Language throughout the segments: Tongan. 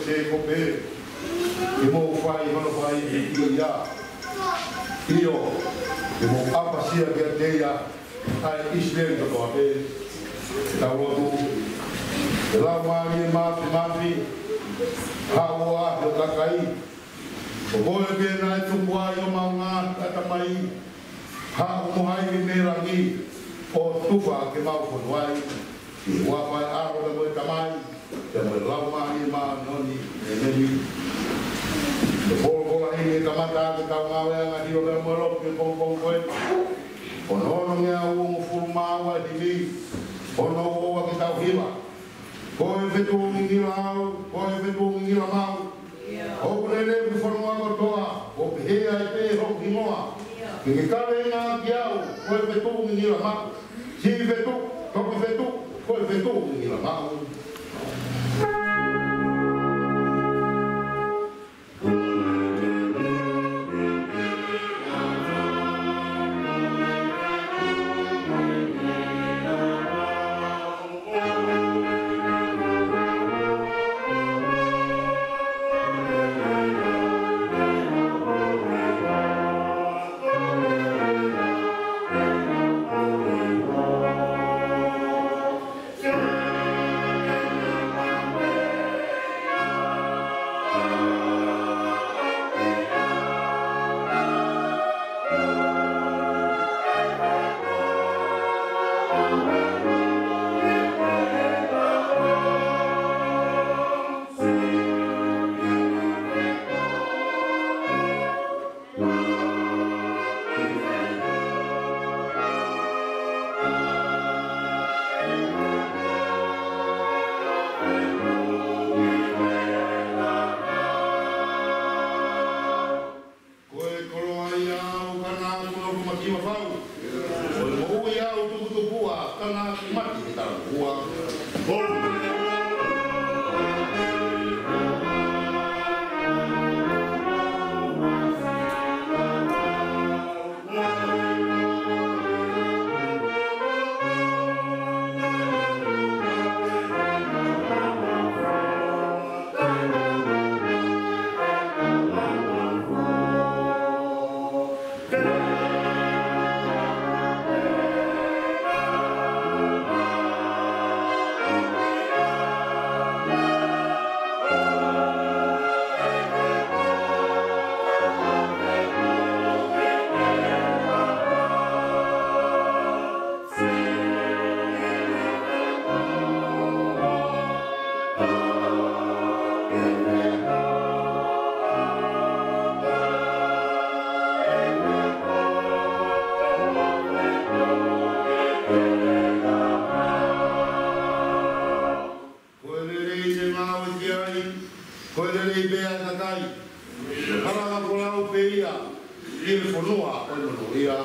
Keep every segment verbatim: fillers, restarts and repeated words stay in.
Sēkope, ke mou fai hono fai ʻi he ia. ʻIo, ke mou ʻapasia kiate ia ʻa e ʻIsileli kotoa pē. Tau lotu. ʻE Laumālie Māfimafi, haʻu ʻo ʻaʻahi ho kakai. Ko koe pē naʻe tuku ai homau ngaahi ʻatamai, haʻu mo haʻi mei langi ʻo tufa ke mau fonu ai. ʻI he huafa ʻo e ʻAlo pea mo e Tamai, pea mo e Laumālie Māʻoniʻoni. ʻĒmeni. Ko e folofola ʻeni ʻe kamata ʻaki ʻetau ngāueʻanga ʻi he ʻilo pea mo e lotu ki he pongipongi ko eni. Ko hono onongeau hongofulu mā ua ʻo e himi, hono ua ua ke tau hiva. Ko e fetuʻu ngingila au, ko e fetuʻu ngingila maʻu. ʻOku lelei hoku fonua kotoa, ʻo pehē ai pē hoku hingoa. Ke ke kaveinga ʻaki au, ko e fetuʻu ngingila maʻu. Siʻi fetuʻu, toki fetuʻu, ko e fetuʻu ngingila maʻu. Ko e koloa ia au ka naʻa ku nofo mativa fau. Ko e moʻui au tuputupuʻa ka naʻa ku mate he talangofua. Ko e lelei te ngāue ki ai, ko e lelei pē ʻa e kakai. Kalanga ko lau pē ia, ʻi he fonua ʻo e monūʻia.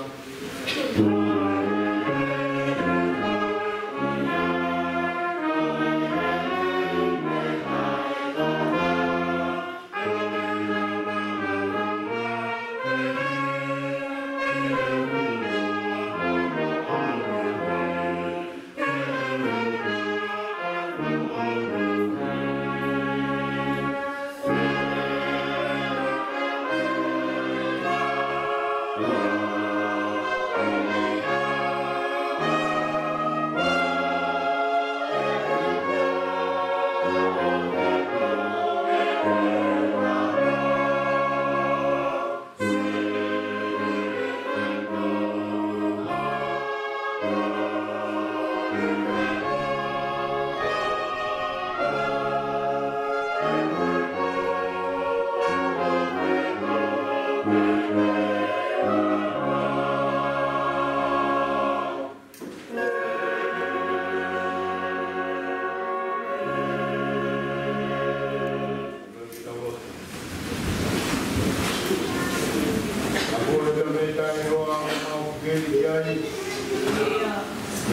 Ka ko e tamaitaʻi loa ʻoku mau keli ki ai.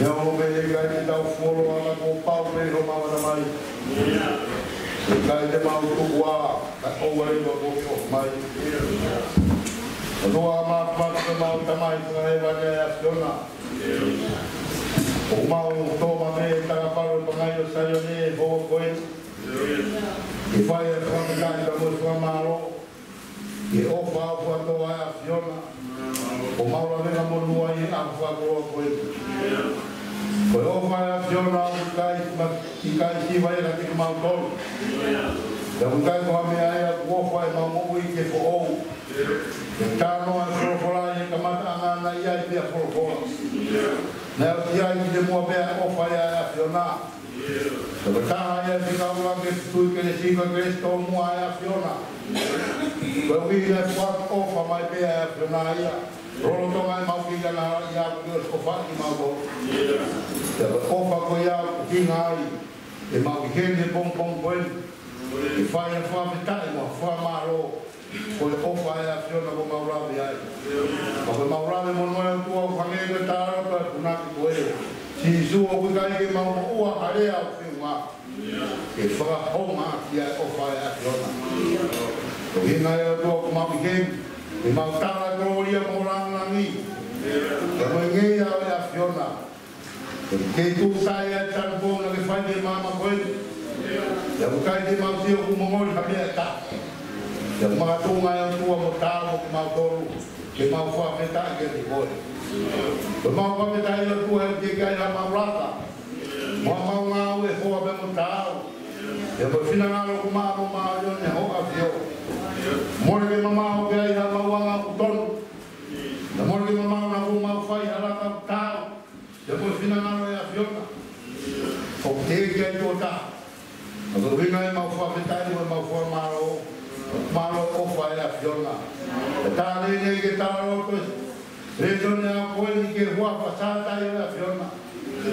Ia ʻo meʻa ʻikai te tau fuoloa ka kuo pau pē homau ʻatamai. ʻIkai te mau tuku ā, ka ʻoua leva kuo ke ʻofa mai. ʻOtua Māfimafi, ko homau Tamai fakahēvani ʻa e ʻAfiona. ʻOku mau tō mai pē he takapale ʻo e pangai ʻo Saione he houa ko eni. Ke fai ʻa e ʻAfiona, ʻoku mau lave mo monūʻia ʻi he ʻaho fakakoloa ko eni. Ko e ʻofa ʻa e ʻAfiona ʻoku ʻikai ma-, ʻikai siva ia kiate kimautolu. Pea ʻoku ʻikai ko ha meʻa ia ʻoku ʻofa ʻemau moʻui ke foʻou. He talanoa e folofola ʻi he kamataʻanga naʻe ʻi ai pē ʻa e folofola. Naʻe ʻi ai kimuʻa pē ʻa e ʻofa ia ʻa e ʻAfiona. Ko e taha ia e fika ʻuluaki ʻo e tui kelesi, ko e kelesi tōmuʻa ʻa e ʻAfiona. Koeʻuhi naʻe foaki ʻofa mai pē ʻa e ʻAfiona ia, lolotonga ʻemau kiʻi angahala ia kuo ʻosi ʻofa kimautolu. Pea ko e ʻofa ko ia ʻoku ʻuhinga ai ʻemau ʻi heni he pongipongi ko eni, ke fai ha fakafetaʻi mo ha fakamālō. Ko e ʻofa ʻa e ʻAfiona ʻoku mau lave ai. Ka ʻoku mau lave mo noe atu ʻo hangē ko e talanoa ko e punake ko ē. Sīsū, ʻoku ʻikai ke mau moʻua ha lea ʻo feʻunga ke fakahoungaʻi ʻa e ʻofa ʻa e ʻAfiona. Ko e ʻuhinga ia ʻOtua ʻoku mau ʻi heni, ke mau tala e kolōlia mo e lāngilangi, pea mo e ngeia ʻo e ʻAfiona. Ke tuʻu taʻe ai e talupou naʻa ke fai ki he māmani ko eni. Pea ʻoku ʻikai te mau sio ʻoku mongoli ha meʻa ʻe taha. Pea ʻoku makatuʻunga ʻa e ʻOtua mo taau mo kimautolu, ke mau fakafetaʻi kiate koe. Ko ʻemau fakafetaʻi ʻOtua he ʻoku teʻeki ai haʻamau laka mo haʻamau ngāue hoa pea mo taau. Pea ko e finangalo ʻoku māʻolunga ʻa e ʻAfiona, hoʻo ʻAfio. Mole ke mamaʻo pē ai haʻamau anga ʻoku tonu. Naʻa mole ke mamaʻo naʻa kuo mau fai ha laka ʻoku taau. Pea ko e finangalo ʻo e ʻAfiona, ʻoku teʻeki ai tuʻo taha. Ka ko e ʻuhinga ia ʻemau fakafetaʻi mo ʻemau fakamālō, mālō e ʻofa ʻa e ʻAfiona. Pea tā lelei ke tala loto e lēsoni ʻo e ʻaho ko eni ki he huafa sātai ʻo e ʻAfiona.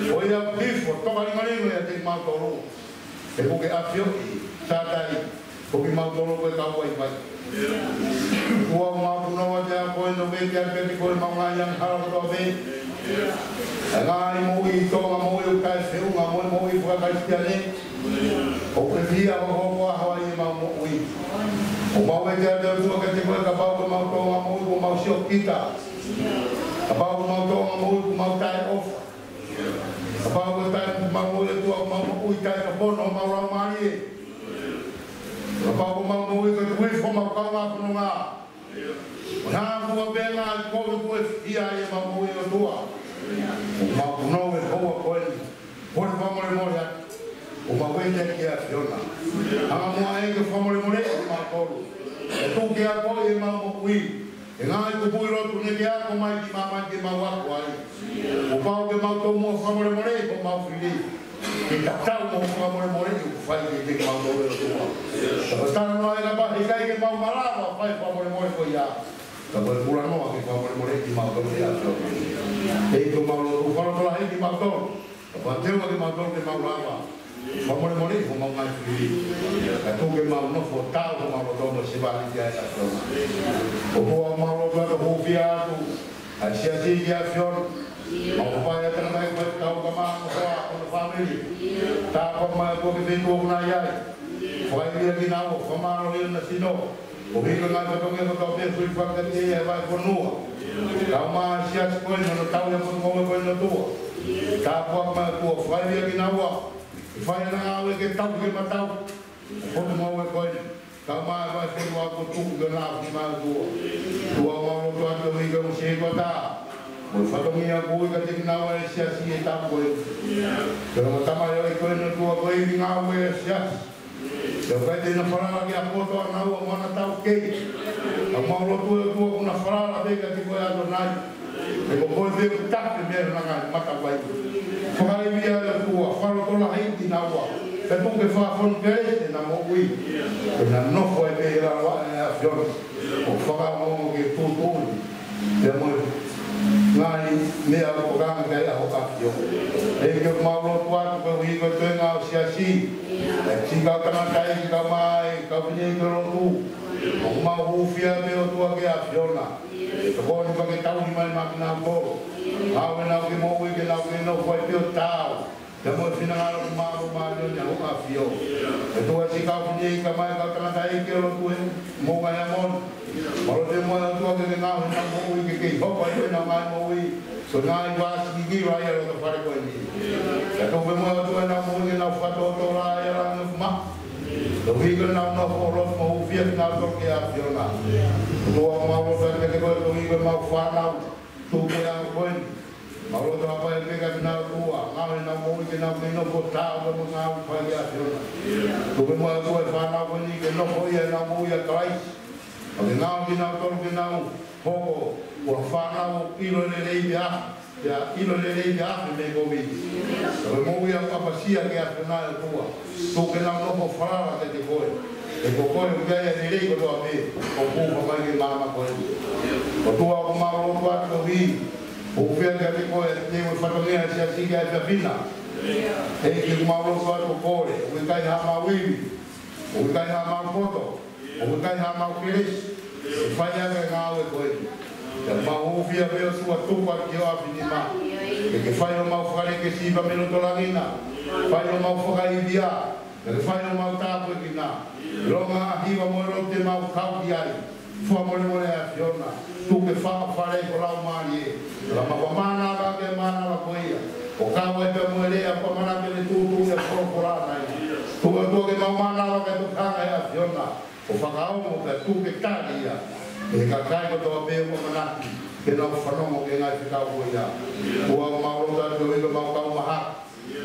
Ko ia ʻoku hifo tokalingalinga ʻiate kimautolu. He ʻoku ke ʻafioʻi, sātai, ko kimautolu ko e kau vaivai. ʻOtua, ʻoku mau punou atu he ʻaho ko eni ʻo vete atu kiate koe ʻemau ngaahi angahala kotoa pē. ʻA e ngaahi moʻui ʻi Tonga, moʻui ʻoku taʻefeʻunga mo e moʻui faka-Kalisitiane. ʻOku ke fie hokohoko ʻaho ai ʻemau moʻui. ʻOku mau vete atu ʻOtua kiate koe kapau ko ʻemau Tonga moʻui kuo mau siokita. Kapau ko ʻemau Tonga moʻui kuo mau taʻeʻofa. Kapau ko e taimi ʻoku mau moʻui ʻOtua, ʻoku mau moʻui taʻe ka pono homau laumālie. Kapau ko ʻemau moʻui ko e tuku hifo homau kaungā fononga. Ko e hā fua pē ngaahi kovi kuo fai ai ʻemau moʻui ʻOtua. ʻOku mau punou he houa ko eni, kole fakamolemole atu. ʻOku mau vete ki he ʻAfiona. Hanga muʻa ʻEiki ʻo fakamolemoleʻi kimautolu. Pea tuku ke akoʻi ʻemau moʻui ʻe he ngaahi kupuʻi lotu naʻa ke ako mai ki māmani ke mau ako ai. Kuo pau ke mau tomuʻa fakamolemoleʻi homau fili, ke tatau mo e fakamolemole ʻoku fai kiate kimautolu ʻe ʻOtua. Ka ko e talanoa ʻe kapau he ʻikai ke mau malava ʻo fai e fakamolemole ko ia, ka ko e kulanoa ke fakamolemoleʻi kimautolu ʻe he ʻAfiona. ʻEiki, ʻoku mau lotu fakalotolahiʻi kimautolu. Ka ko e teunga kimautolu ke mau lava ʻo fakamolemoleʻi homau ngaahi fili, kae tuku ke mau nofo taau homau loto mo e sevāniti ʻa e ʻAfiona. ʻOtua, ʻoku mau lotu atu ʻo hūfia atu ʻa e siasi ki he ʻAfiona. Mau fai ʻa e tangataʻeiki faifekau kae ʻumaʻā hono hoa, hono fāmili. Tāpuaki mai ʻOtua ki he feituʻu ʻoku nau ʻi ai. Fakaivia kinaua, fakamālohia honau sino. Koeʻuhi ko e ngaahi fatongia kotoa pē ʻoku hifo atu kiate ia ʻi he vahefonua, kae ʻumaʻā e siasi ko eni ʻi hono tauhi ʻa e potungāue ko eni, ʻOtua. Tāpuaki mai ʻOtua, fakaivia kinaua, ke fai ʻenau ngāue ke tauhi e matau ʻo e potungāue ko eni, kae ʻumaʻā e vahefonua kuo tuku ke nau aʻusia mai, ʻOtua. ʻOtua, ʻoku mau lotu atu koeʻuhi ko e ongosia ʻi he ʻOtua, mo e fatongia kuo ui kiate kinaua ʻe he siasi ʻi he taʻu ko eni. Pea ko e tamaioʻeiki ko eni, ʻOtua, ko e ivi ngāue ʻa e siasi. Pea ʻoku ʻikai te na falala ki ha poto ʻanaua mo hana taukei. Ka ʻoku mau lotu, ʻe ʻOtua, ʻoku na falala pē kiate koe, ʻAtonai. He ko koe pē ʻoku taki e meʻa ʻi he ngaahi matavai. Fakaivia, ʻe ʻOtua, fakalotolahiʻi kinaua. Pea tuku ke fakafonu kelesi ʻenau moʻui, ke na nofo ai pē ʻi he lalo ʻa e ʻAfiona, ʻo fakaongoongo ki he tuʻutuʻuni pea mo e ngaahi meʻa ʻoku ʻoange ki ai ʻa hoʻo ʻAfio. ʻEiki, ʻoku mau lotu atu koeʻuhi ko e toenga ʻo e siasi, ʻa e siʻi kau tangataʻeiki kae ʻumaʻā e kau fineʻeiki lotu. ʻOku mau hūfia pē, ʻOtua, ki he ʻAfiona. Ke tokoni pea ke tauhi mai maʻa kinautolu. Ngāue ʻenau kiʻi moʻui ke nau kei nofo ai pē ʻo taau pea mo e finangalo ʻoku māʻolunga ʻa hoʻo ʻAfio. ʻE ʻOtua, siʻi kau fineʻeiki kae ʻumaʻā e kau tangataʻeiki lotu ʻi he moʻunga ʻi he ʻaho ni. Mau lotu muʻa, ʻe ʻOtua, ke ke ngaohi ʻenau moʻui ke kei hoko ai pē ʻenau ngaahi moʻui ko e ngaahi vāsiki kiva ʻi he loto fale ko eni. Kae tuku pē muʻa, ʻe ʻOtua, ʻenau moʻui ke nau fakatōtōlaʻi ʻa e langi ʻoku maʻu, koeʻuhi ko ʻenau nofo ʻo lotu mo hūfia kinautolu ki he ʻAfiona. ʻOtua, mau lotu atu kiate koe, Ko ʻemau fānau, tuku ke ʻalu ko eni. Mau loto ʻaupito pē kia kinautolu, ngāue ʻenau moʻui ke nau kei nofo taau mo ngāue fai ʻa e ʻAfiona. Tuku muʻa ʻa e fānau ko eni ke nofo ʻi heʻenau moʻui ʻia Kalaisi. ʻO ke ngāue kinautolu ke nau hoko ko ha fānau ʻilo lelei pea, pea ʻilo lelei pea ʻafe mei he kovi. Ko e moʻui ʻoku ʻapasia ki he ʻAfiona ʻe ʻOtua. Tuku ke nau nofo falala kiate koe. He ko koe ʻoku ʻi ai ʻa e lelei kotoa pē ʻoku ʻofa mai ki he māmani ko eni. ʻOtua, ʻoku mau lotu atu koeʻuhi, ʻoku fiefia kiate koe ʻa e fatongia ʻa e siasi ʻi he efiafi ni. ʻEiki, ʻoku mau lotu atu ʻo kole, ʻoku ʻikai haʻamau ivi, ʻoku ʻikai haʻamau poto, ʻoku ʻikai haʻamau kelesi, ʻe fai ʻaki e ngāue ko eni. Pea mau hūfia pē ʻOtua, tuku atu ki hoʻo ʻapi nima. Ke ke fai homau fakalekesi pea mei loto langi na. Fai homau fakaivia. Ke ke fai homau tāpuekina. Longaʻi ʻa e hiva mo e lotu te mau kau ki ai. Fakamolemole ʻa e ʻAfiona. Tuku ke faʻa fale ko e laumālie. Ka mau fakamānava ke mānava ko ia. ʻO kau ai pea mo e lea ʻoku ʻamanaki ke ne tuʻutuʻuni ʻa e folofola ni. Tuku ʻOtua ke mau mānava ke tokanga he ʻAfiona. ʻO fakaongo pea tuku ke tali ia ʻe he kakai kotoa pē ʻoku ʻamanaki ke nau fanongo ki he ngaahi fekau ko ia. ʻOtua, ʻoku mau lotu atu koeʻuhi ko ʻemau kau mahaki,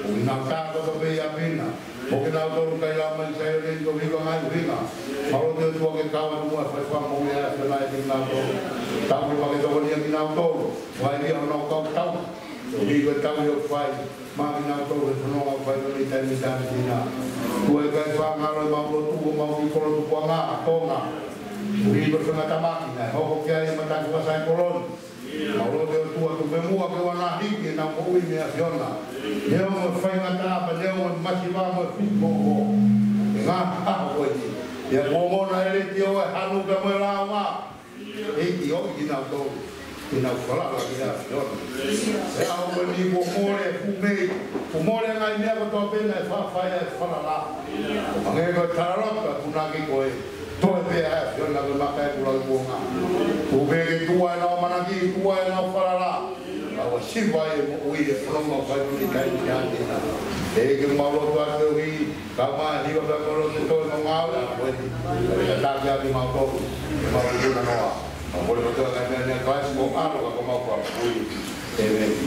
ʻoku nau tā kotoa pē ʻi ʻapi na, mo kinautolu ʻoku ʻikai lava mai ki Saione koeʻuhi ko e ngaahi ʻuhinga. Mau lotu ʻOtua ke kau atu muʻa e faifekau moʻui ʻa e ʻAfiona ʻiate kinautolu. Tau ke pake tokoni ʻa kinautolu, fai ia honau kau tau. ʻOku ʻi ai ko e tau ʻoku fai maʻa kinautolu he fononga ʻoku fai ko eni ʻi he taimi ni. ʻOtua, ʻikai fangalo ʻemau lotu, ʻemau kiʻi kolo tupuʻanga ʻa Tonga. ʻOku ʻi ai ko e fengatamaki naʻe hoko ki ai e mataki fakasaikolo ni. Mau lotu ʻOtua, tuku muʻa ke ʻoua naʻa hiki ʻenau moʻui mei he ʻAfiona. Neongo e faingataʻa pea neongo e masiva mo e fufū. ʻI he ngaahi ʻaho ko eni, ʻi he kuonga ʻo e letiō, e hanu pea mo e lāunga. ʻEiki, ʻomi kinautolu ke nau falala ki he ʻAfiona. He ʻaho ko eni kuo mole e fuʻu mei, kuo mole e ngaahi meʻa kotoa pē naʻe faʻa fai ai e falala. ʻO hangē ko e talaloto ʻa e punake ko ē, toe pē ʻa e ʻAfiona ko e maka ʻo e kula kuonga. Tuku pē ke tuʻu ʻenau ʻamanaki, tuʻu ʻenau falala. Kae ʻoua siva e moʻui he fononga ʻoku fai ko eni ʻi he taimi ni. ʻEiki, mau lotu atu koeʻuhi, kau mai hiva pea kolo te toe mau ngāue ʻa ko eni. Ka taki ʻaki mautolu, mau tuna noa. Mau kole kotoa kae meʻa ni ʻia Kalaisi ko ho ʻAlo ka ko homau Fakamoʻui. ʻĒmeni.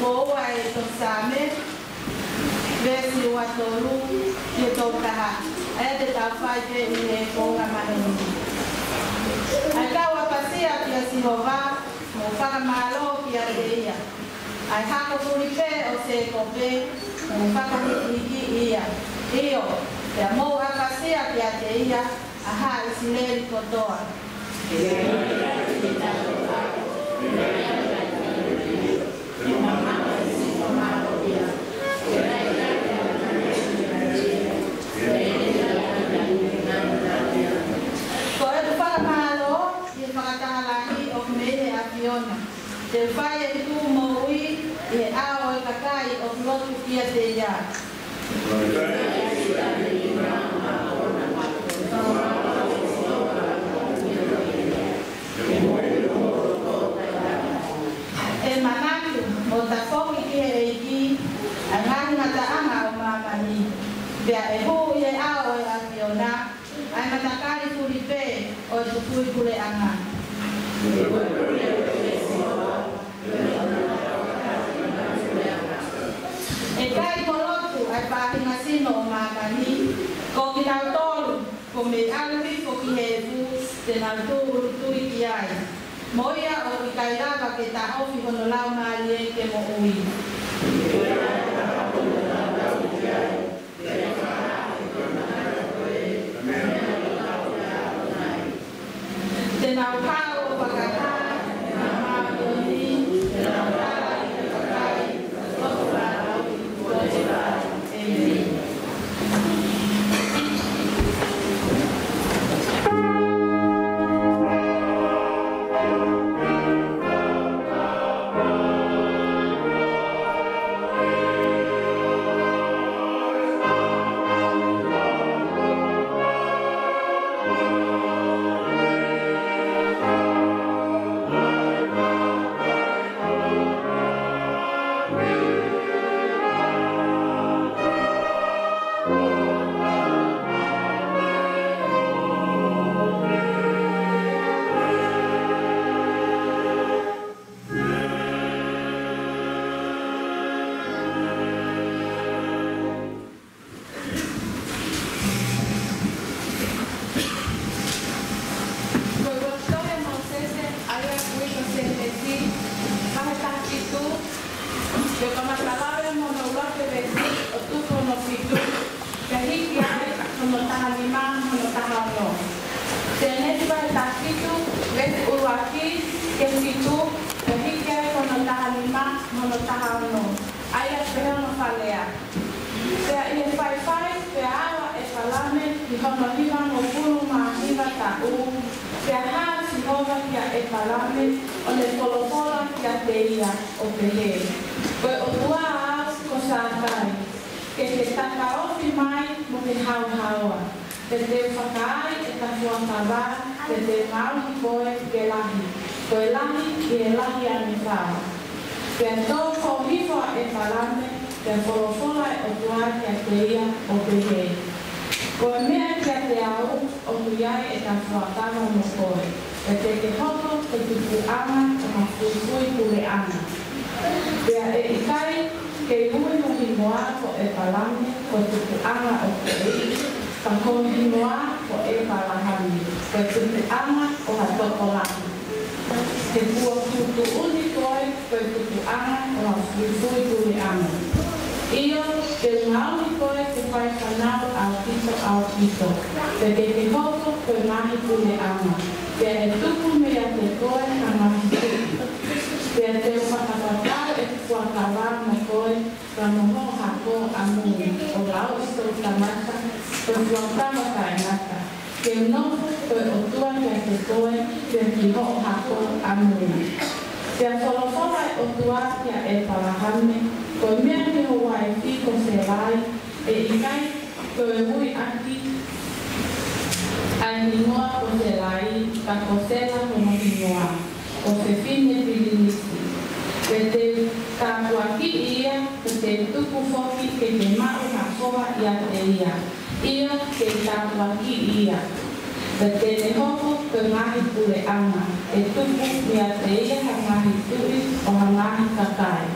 Ko ua e tohi Saame, veesi ua tolu ki he tolu taha. ʻA ia te tau fai pē ʻi he founga maheni. ʻA e kau ʻapasia kia Sihova, mou fakamālō kiate ia. ʻA e hako fulipē ʻo Sēkope, mou fakahīkihikiʻi ia. ʻIo, pea mou ʻapasia kiate ia, ʻa haʻa ʻIsileli kotoa. Ko ʻeku fakamālō ʻi he fakataha lahi ʻoku mei he ʻAfiona. Te u fai ʻeku tuʻu moʻui ʻi he ʻao ʻo e kakai ʻoku lotu kiate ia. ʻE manatu mo tafoki ki he ʻEiki ʻa e ngaahi ngataʻanga ʻo māmani, pea ʻe hū ʻi he ʻao ʻo e ʻAfiona ʻa e matakali fulipē ʻo e tupuʻipuleʻanga. ʻE ʻikai ko e lotu ʻa e faʻahinga sino ʻo māmani, ko kinautolu kuo mei ʻalu hifo ki he efu, te nau tūʻulutui ki ai. Mo ia ʻoku ʻikai lava ke taʻofi hono laumālie ke moʻui. Te nau hao ʻo fakahā ʻenau māʻoniʻoni, te nau tala ʻi he kakai, lotu fānau, ko e fai. ʻĒmeni. Ko e ʻUluaki Tohi ʻa Mōsese, ʻa ia ʻoku ui ko Sēnesi, vahe taha fitu, pea kamata lave mei hono ʻuluaki veesi ʻo tuku hono fitu, pea hiki ai hono taha nima mo hono taha ono. Sēnesi vahe taha fitu, veesi ʻuluaki ki he fitu, pea hiki ai hono taha nima mo hono taha ono. ʻA ia ʻoku pehē hono fakalea. Pea ʻi he faifai, pea ʻalu ʻa ʻEpalame ʻi hono hivangofulu mā hiva taʻu, pea hā ʻa Sihova kia ʻEpalame ʻo ne folofola kiate ia ʻo pehē, Ko e ʻOtua au ko Sātai, ke ke takaofi mai mo ke haohaoa. Pea te u fakaai ʻeta fuakava, pea te u ngaohi koe ke lahi, ko e lahi ʻi he lahi ange fau. Pea tō koe hifo ʻa ʻEpalame, pea folofola ʻa e ʻOtua kiate ia ʻo pehē, Ko e meʻa kiate au ʻoku ʻi ai ʻeta fuakava mo koe, pea te ke hoko ko e tupuʻanga ʻo ha fuifui puleʻanga. Pea ʻe ʻikai ke ui ho hingoa ko ʻEpalame, ko e tupuʻanga ʻo koe, ka ko ho hingoa ko ʻEpalahame, ko e tupuʻanga ʻo ha tokolahi. He kuo u tuʻutuʻuni koe ko e tupuʻanga ʻo ha fuifui puleʻanga. ʻIo, te u ngaohi koe ke fai fānau ʻaupito ʻaupito, pea ke ke hoko ko e ngaahi puleʻanga, pea ʻe tupu meiate koe ha ngaahi tuʻi. Pea te u fakapapau ʻeku fuakava mo koe, pea mo ho hako ʻamui, ʻo lauʻi toʻutangata mo e fuakava taʻengata, ke u nofo ko e ʻOtua kiate koe, pea ki ho hako ʻamui. Pea folofola ʻa e ʻOtua kia ʻEpalahame, Ko e meʻa ki ho uaifi ko Sēlai, ʻe ʻikai ke u ui ʻaki ʻa e hingoa ko Sēlai, ka ko Sela hono hingoa, ʻo fefine pilinisi. Pea te u tāpuakiʻi ia, pea te u tuku foki ke ke maʻu ha foha ʻiate ia. ʻIo, te u tāpuakiʻi ia. Pea te ne hoko ko e ngaahi puleʻanga, ʻe tupu meiate ia ha ngaahi tuʻi ʻo ha ngaahi kakai.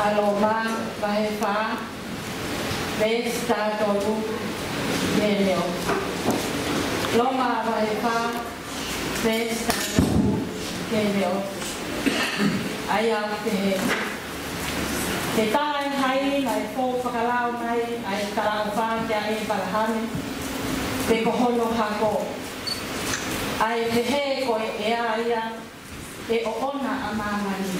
ʻA Loma vahe fā, veesi taha tolu ki he ofi. Loma vahe fā, veesi taha tolu ki he ofi. ʻA ia ʻoku pehē: He talaʻehai naʻe fou fakalau mai ʻa e talaʻofa kia ʻĒpalahame, pe ko hono hako, ʻa e pehē ko e ʻea ia ʻe ʻoʻona ʻa māmani.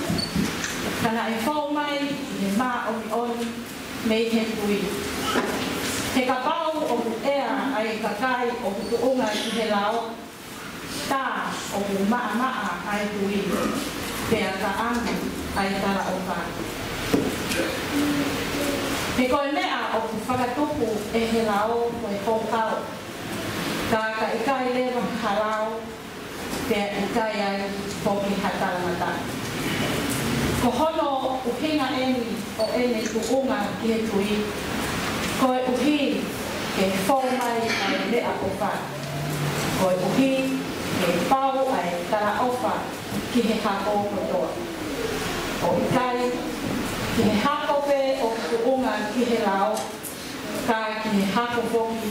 Ka naʻe fou mai ʻi he māʻoniʻoni mei he tui. He kapau ʻoku ʻea ʻa e kakai ʻoku tuʻunga ki he lao, tā ʻoku maʻamaʻa ʻa e tui, pea ka ʻamu ʻa e talaʻofa. He ko e meʻa ʻoku fakatupu ʻe he lao ko e houhau, ka ka ʻikai leva ha lao, pea ʻikai ai foki ha talangata. Ko hono ʻuhinga eni ʻo ʻene tuʻunga ki he tui, koeʻuhi ke fou mai ʻa e meʻaʻofa, koeʻuhi ke pau ʻa e talaʻofa ki he hako kotoa, ʻo ʻikai ki he hako pē ʻoku tuʻunga ki he lao, ka ki he hako foki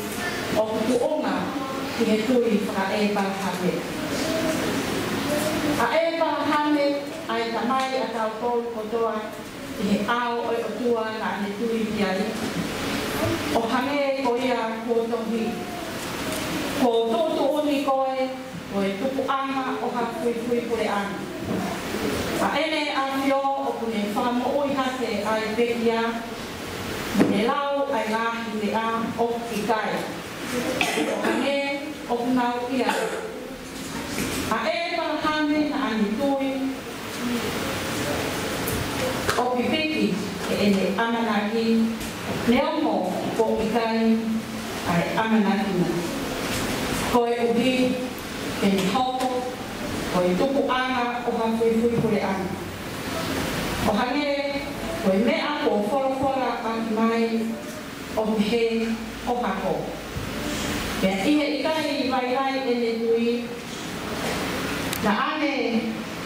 ʻoku tuʻunga ki he tui fakaʻĒpalahame. ʻA ʻĒpalahame ʻa e tamai ʻa tautolu kotoa ʻi he ʻao ʻo e ʻOtua naʻa ne tui ki ai, ʻo hangē ko ia kuo tohi: Kuo u tuʻutuʻuni koe ko e tupuʻanga ʻo ha fuifui puleʻanga. ʻA ʻEne ʻAfio ʻoku ne fakamoʻui hake ʻa e pekia, mo ne lau ʻa e ngaahi meʻa ʻoku ʻikai, ʻo hangē ʻoku nau ʻi ai. ʻA ʻĒpalahame naʻa ne tui ʻo pipiki ʻi heʻene ʻamanaki, neongo kuo ʻikai ʻa e ʻamanaki na, koeʻuhi ke ne hoko ko e tupuʻanga ʻo ha fuifui puleʻanga, ʻo hangē ko e meʻa kuo folofola ʻaki mai, ʻo pehē, ʻo hako. Pea ʻi he ʻikai vaivai ʻene tui, naʻa ne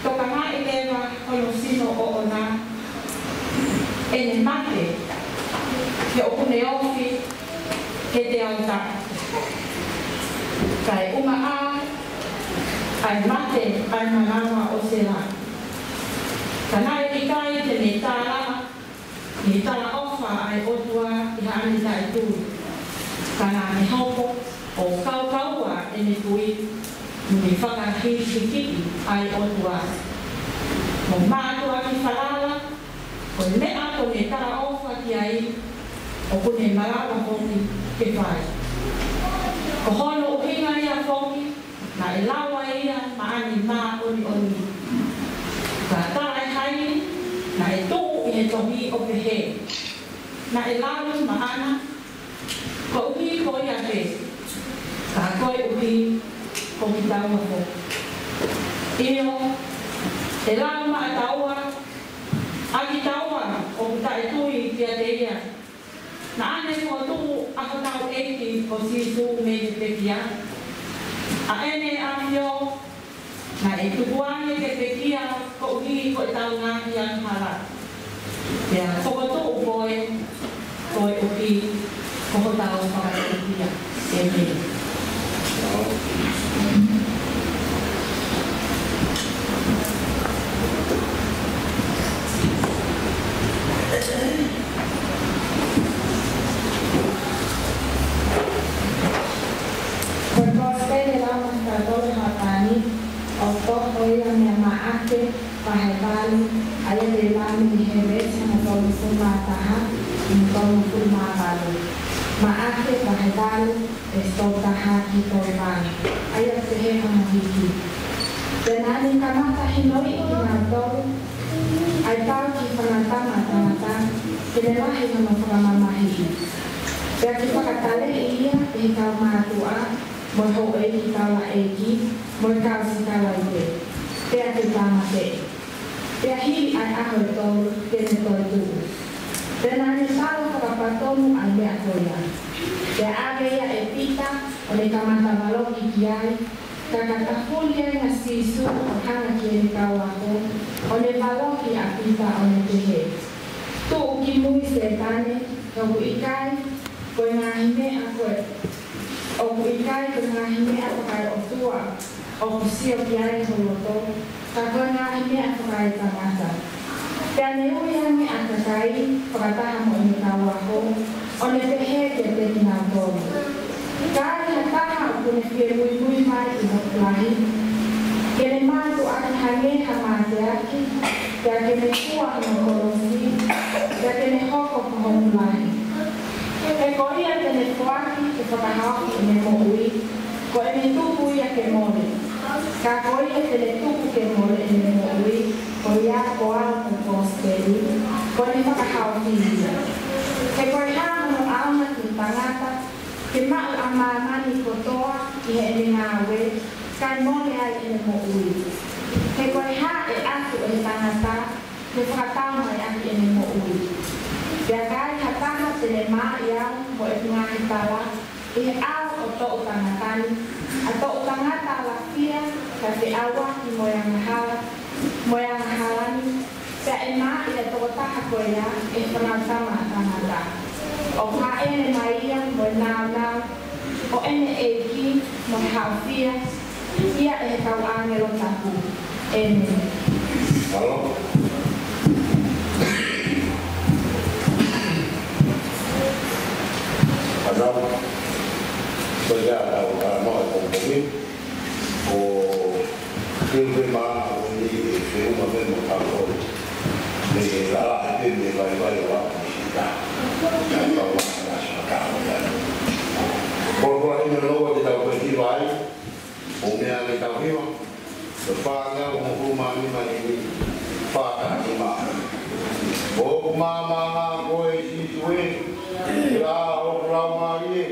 tokangaʻi leva hono sino ʻoʻona, ʻene mate, he ʻoku ne ofi ke te au taʻa. Kae ʻumaʻā ʻa e mate ʻa e manava ʻo Sela. Ka naʻe ʻikai te ne tālaʻa ʻi he talaʻofa ʻa e ʻOtua ʻi haʻane taʻetui, ka naʻa ne hoko ʻo kaukaua ʻene tui, mo ne fakahīkihikiʻi ʻa e ʻOtua, mo mātuʻaki falala, ko e meʻa kuo ne talaʻofa ki ai, ʻoku ne malava foki ke fai. Ko hono ʻuhinga ia foki, naʻe lau ai ia maʻane māʻoniʻoni. Ka talaʻehai, naʻe tuʻu ʻi he tohi ʻo pehē: Naʻe lau maʻana, koeʻuhi ko ia pē, ka koeʻuhi ko kitaua foki. ʻIo, ʻe lau maʻataua ʻa kitaua ʻoku taʻetui kiate ia. Naʻa ne fokotuʻu ʻa hotau ʻEiki ko Sīsū mei he pekia. ʻA ʻEne ʻAfio naʻe tukuange ke pekia koeʻuhi ko ʻetau ngaahi angahala, pea fokotuʻu koe koeʻuhi ko hotau fakapekia. ʻĒmeni. Ko e kosipeli ʻe lau maʻatautolu he hoʻatā ni, ʻoku toʻo ia mei Maʻake vahe valu, ʻa ia te u lau mei he veesi hono tolungofulu mā taha ki he tolungofulu mā valu. Maʻake vahe valu, veesi tolu taha ki he tolu valu, ʻa ia ʻoku pehē hono hiki: Pea naʻa ne kamata hinoiʻi kinautolu, ʻa e kau ki he fanga tama ʻa tangata, ke ne lahi hono fakamamahiʻi. Pea ke fakataleʻi ia ʻe he kau mātuʻa, mo e houʻeiki taulaʻeiki, mo e kau sikaulaipe, pea ke tāmateʻi. Pea hili ʻa e ʻaho ʻe tolu, te ne toetuʻu. Pea naʻa ne tala fakapatonu ʻa e meʻa ko ia. Pea ʻave ia ʻe Pita, ʻo ne kamata valoki ki ai, ka ka tafuli ange ʻa Sīsū ʻo hanga ki heʻene kau ako, ʻo ne valoki ʻa Pita, ʻo ne pehē: Tuʻu ki mui Sētane, he ʻoku ʻikai ko e ngaahi meʻa ko e, ʻoku ʻikai ko e ngaahi meʻa fakaeʻotua ʻoku sio ki ai ho loto, ka ko e ngaahi meʻa fakaetangata. Pea ne ui ange ʻa e kakai fakataha mo ʻene kau ʻaho, ʻo ne pehē kiate kinautolu: Ka ai ha taha ʻoku ne fie muimui mai ki hoku lahi, ke ne mātuʻaki hangē ha mateaki, pea ke ne fua hono kolosi, pea ke ne hoko ko hoku lahi. He ko ia te ne foaki ke fakahaofi ʻene moʻui, ko ʻene tupu ia ke mole. Ka ko ia te ne tupu ke mole ʻene moʻui, ko ia ko au mo e kosipeli, ko ʻene fakahaofi ia. He ko e hā hono ʻaonga ki he tangata ke maʻu ʻa māmani kotoa ʻi heʻene ngāue, kae mole ai ʻene moʻui? He ko e hā ʻe ʻatu ʻe he tangata ke fakatau mai ʻaki ʻene moʻui? Pea ka ai ha taha te ne maaʻi au mo ʻeku ngaahi tala ʻi he ʻao ʻo e toʻu tangata ni, ʻa e toʻu tangata alafia, ka te ʻauaki mo e angahala, mo e angahala ni, pea ʻe maaʻi ʻa e tokotaha ko ia ʻe he Fanautama ʻa Tangata. ʻOku hāʻele mai ia mo e nāunau ʻo ʻene ʻEiki mo e haʻofia ia ʻe he kau ʻāngelo tapu. ʻĒmeni. Mālō. Mālō. Ko ia ʻetau talanoa ʻi he pongipongi ni, ko e ʻuhinga ʻo e feʻunga pē mo tautolu. Mei he lalahi pē mei he vaivai ʻo aʻu ki he sita. Ka ʻoku ʻi ai e ʻasi fakataha ia. Ko e koloa ʻi he loua te tau pē ki vai, ʻo meʻa ke tau hiva. Ko e fāngeau mo e hū mā nima ʻi ni, fā taha nima. ʻOku māmānga koe Sīsū ē, ʻi he ʻao ʻo hoku laumālie.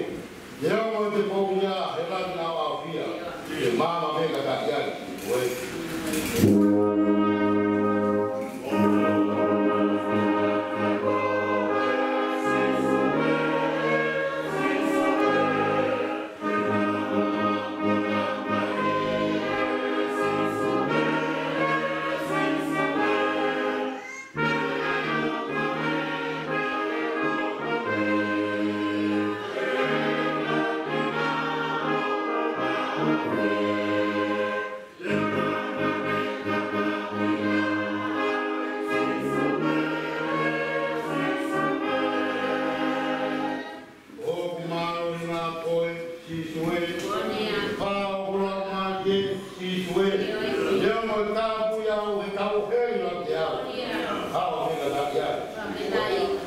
Neongo te u poupou ʻi he langi ʻaoʻaofia, ke maama pē ka taʻe ai, ʻoe. ʻOku māʻoniʻoni koe, Sīsū ē. Pea ʻoku lau mai ē, Sīsū ē. Ia mo e kapu ia ʻo e kau hei la te au. Hao he la te au.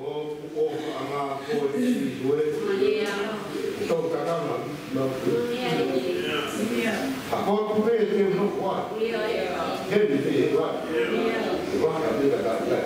ʻOku ʻofaʻanga koe Sīsū ē. Tau kakama, nau. ʻA ko tu pē te u nofo ai. Heni te u ai. Vaka te ka ka ai.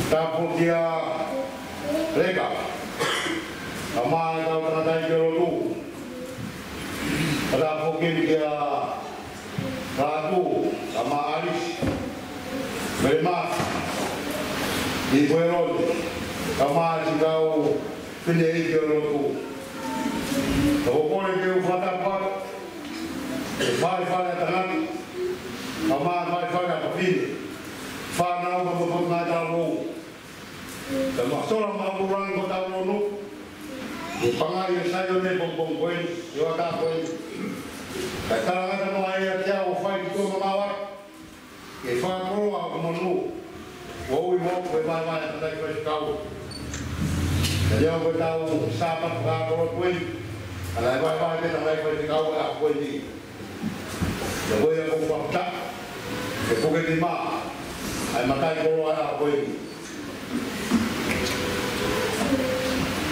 Tapu kia Leka, kae ʻumaʻā e kau tangataʻeiki ʻo e lotu. Tapu foki kia Lātū, kae ʻumaʻā ʻAlisi, Melemasi, Ipueloni, kae ʻumaʻā e kau fineʻeiki ʻo e lotu. Pea ʻoku ou kole ke u fakatapu atu ki he faifale ʻa tangata, kae ʻumaʻā e faifale ʻa fafine, fānau mo e potungāue taulō. Pea mo e sola māʻulalo ʻo e taulō, ʻi he pangai ʻo Saione he pongipongi ko eni, ʻi he ʻaho ko eni. Kae talangata noa ia kiate au ʻo fai ki tuʻa mamaʻo atu, ke fakakoloa ʻa e monū, ʻo ui mo e vaevae ʻa e kakai faifekau. Kae lava ʻetau Sāpate fakakoloa ko eni, ʻa e vaevae pē ʻa e kakai faifekau ʻa e ʻaho ko eni. Pea ko ia ʻoku ou fakataha, ke puke nima ʻa e matai koloa ʻa e ʻaho ko eni.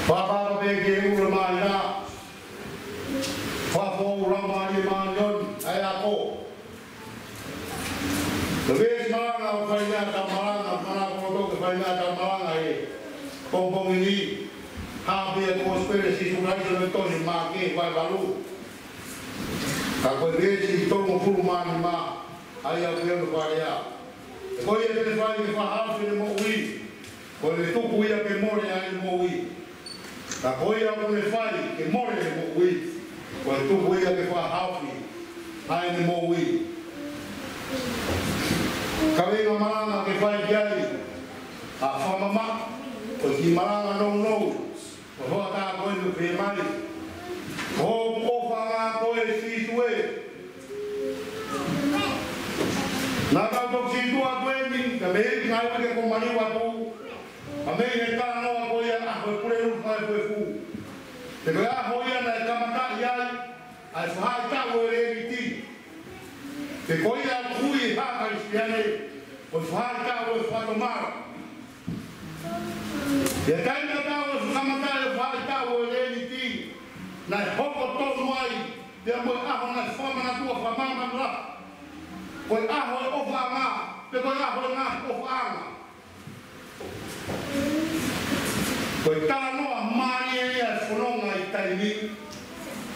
Fakataha pē ki he ʻulu ʻo e māhina, fakafoʻou Laumālie Māʻoniʻoni ʻa e ako. Ko e veesi malanga ʻoku fai ai ʻetau malanga, mana ko e toki fai ai ʻetau malanga he pongipongi ni, hā pē ia ko e Kosipeli ʻa Sīsū Kalaisi ʻoku tohi ʻi Maʻake vahe valu. Ka ko e veesi tolungofulu mā nima, ʻa ia ʻoku ui ko e fale ʻa. Ko ia te ne fai ke fakahaofi ʻene moʻui, ko ʻene tuku ia ke mole ʻa ʻene moʻui. Ka ko ia ʻoku ne fai ke mole ʻene moʻui, ko e tuku ia ke fakahaofi ʻa ʻene moʻui. Kaveinga malanga ke fai ki ai, ʻa e fakamamaʻu, ko e kiʻi malanga nounou, ʻo e hoʻatā ko eni ʻoku pehē mai: Ko hoku ʻofaʻanga koe Sīsū ē. Naʻa tau toki sītuʻa atu eni, ka mei he ngaahi uike kuo maliu atu, ka mei he talanoa ko ia ʻa e ʻaho ʻo e Pulelulu Fakaefuefu. Pea ko e ʻaho ia naʻe kamataʻi ai ʻa e faʻahitaʻu ʻo e Leniti. Pea ko ia ʻoku ui ʻe he Kalisitiane ko e faʻahitaʻu ʻo e fakatomala. Pea taimi tatau ʻo e kamataʻi ʻo e faʻahitaʻu ʻo e Leniti, naʻe hoko tonu ai pea mo e ʻaho naʻe fakamanatua fakamāmani lahi, ko e ʻaho ʻo e ʻofaʻanga, pe ko e ʻaho ʻo e ngaahi ʻofaʻanga. Ko e talanoa mālie ia ʻo e fononga ʻi he taimi ni,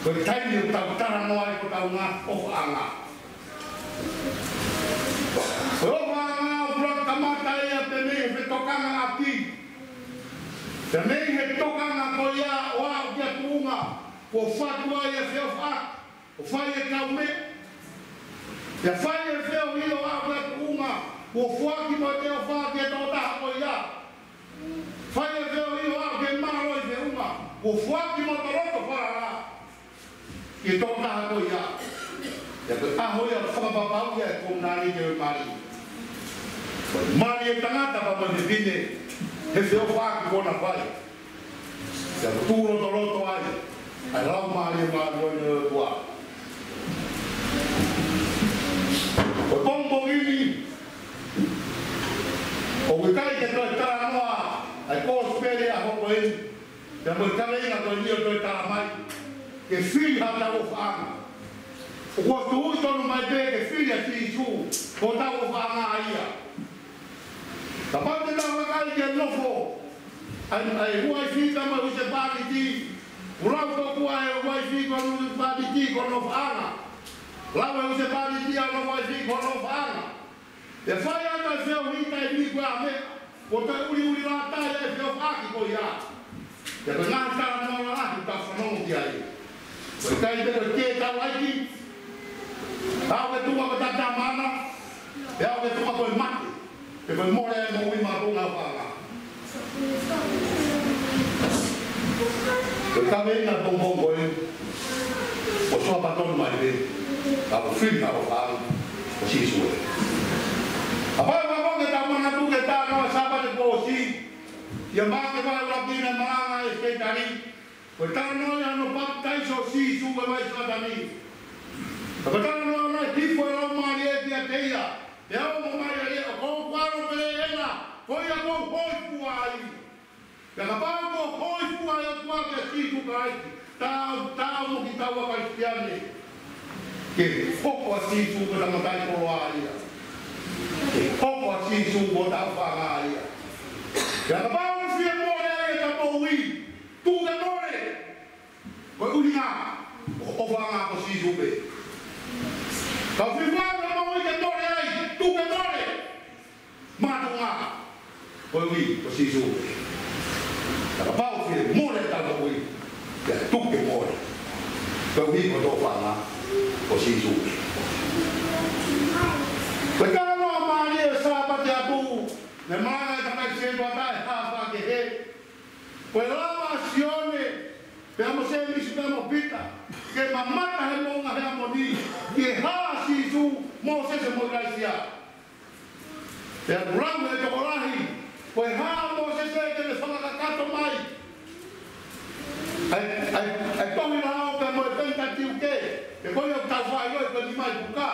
ko e taimi ʻoku tau talanoa ai ki hotau ngaahi ʻofaʻanga. Ko e ʻofaʻanga ʻoku kamata ia pē mei he fetokangaʻaki. Pea mei he tokanga ko ia ʻo aʻu ki he tuʻunga kuo fatu ai e feʻofaʻaki, ʻo fai e kaumeʻa. Pea fai e feohi ʻo aʻu ki he tuʻunga kuo foaki mo e ʻofa ki he tokotaha ko ia. Fai e feohi ʻo aʻu ki he mālohi feʻunga kuo foaki mo e loto falala ki he tokotaha ko ia. Pea ko e ʻaho ia ʻoku fakapapauʻi ai e komunalite ʻo e mali. Ko e mali ʻa e tangata pea mo e fefine he feʻofaʻaki kuo na fai. Pea ʻoku tuʻu lotoloto ai ʻa e Laumālie Māʻoniʻoni ʻo e ʻOtua. Ko e pongipongi ni, ʻoku ʻikai ke toe talanoa ʻa e Kosipeli ʻo e ʻaho ko eni, pea mo e kaveinga ko eni ʻo toe tala mai ke fili haʻatau ʻofaʻanga. ʻOku ou tui tonu mai pē ke fili ʻa Sīsū ko hotau ʻofaʻanga ia. Kapau te tau vakai ki he nofo ʻa e, ʻa e uaifi pea mo e husepāniti, ʻoku lau tokua ʻe he uaifi ko hono husepāniti ko hono ʻofaʻanga. Lau ʻe he husepāniti ʻa hono uaifi ko hono ʻofaʻanga. Pea fai atu e feohi taimi ni ko e hā e meʻa kuo toe uliulilata ai e feʻofaʻaki ko ia. Pea ko e ngaahi talanoa lalahi ʻoku tau fanongo ki ai. Ko e ʻikai pē ke tau ʻai ki, aʻu ki he tuʻunga ko e taʻemaʻa, pea aʻu ki he tuʻunga ko e mate, pe ko e mole e moʻui maʻa e ʻofaʻanga. Ko e kaveinga pongipongi ko eni, ʻoku ou fakatonu mai pē, ka ʻoku fili haʻo ʻofaʻanga, ko Sīsū ē. Kapau ʻe fakaʻamu ke tau manatu ki he talanoa Sāpate kuo ʻosi, ʻia Maʻake vahe ʻuluaki naʻe malanga ʻe Seitani, ko e talanoa ia hono papitaiso ʻo Sīsū he vai Sioatani. Ka ko e talanoa naʻe hifo e Laumālie kiate ia, pea ongo mai ʻa e lea, ko hoku ʻAlo pele ena, ko ia ʻoku ou hōifua ai. Pea kapau ʻoku hōifua e ʻOtua kia Sīsū Kalaisi, taau, taau mo kitaua Kalisitiane. Ke hoko ʻa Sīsū ko hota matai koloa ia. Ke hoko ʻa Sīsū ko hota ʻofaʻanga ia. Pea kapau ʻoku fie mole ai ʻeta moʻui, tuku ke mole. Ko e ʻuhinga ʻoku ʻofaʻanga ko Sīsū pē. Kapau ʻoku fie mole ʻeta moʻui ke mole ai, tuku ke mole. Mātuʻa, ko e ʻuhi ko Sīsū pē. Pea kapau ʻoku fie mole ʻeta moʻui, pea tuku ke mole. Ko e ʻuhi ko hoto ʻofaʻanga ko Sīsū pē. Ko e talanoa mālie ʻo e Sāpate atu, ne malanga e tangataʻeiki sētuata ʻi he hā fakehe. Ko e lava ʻa Sione, pea mo Sēmisi pea mo Pita, ke mamata he moʻunga Heamoni, ki he hā ʻa Sīsū, Mōsese mo ʻIlaisiā. Pea kulangu e tokolahi, ko e hā ʻa Mōsese ke ne fakakakato mai ʻa e, ʻa e, ʻa e tohi lao pea mo e Peniteuke, ʻe ko ia ʻoku tau faʻa ʻiloʻi ko e nima ʻi puka.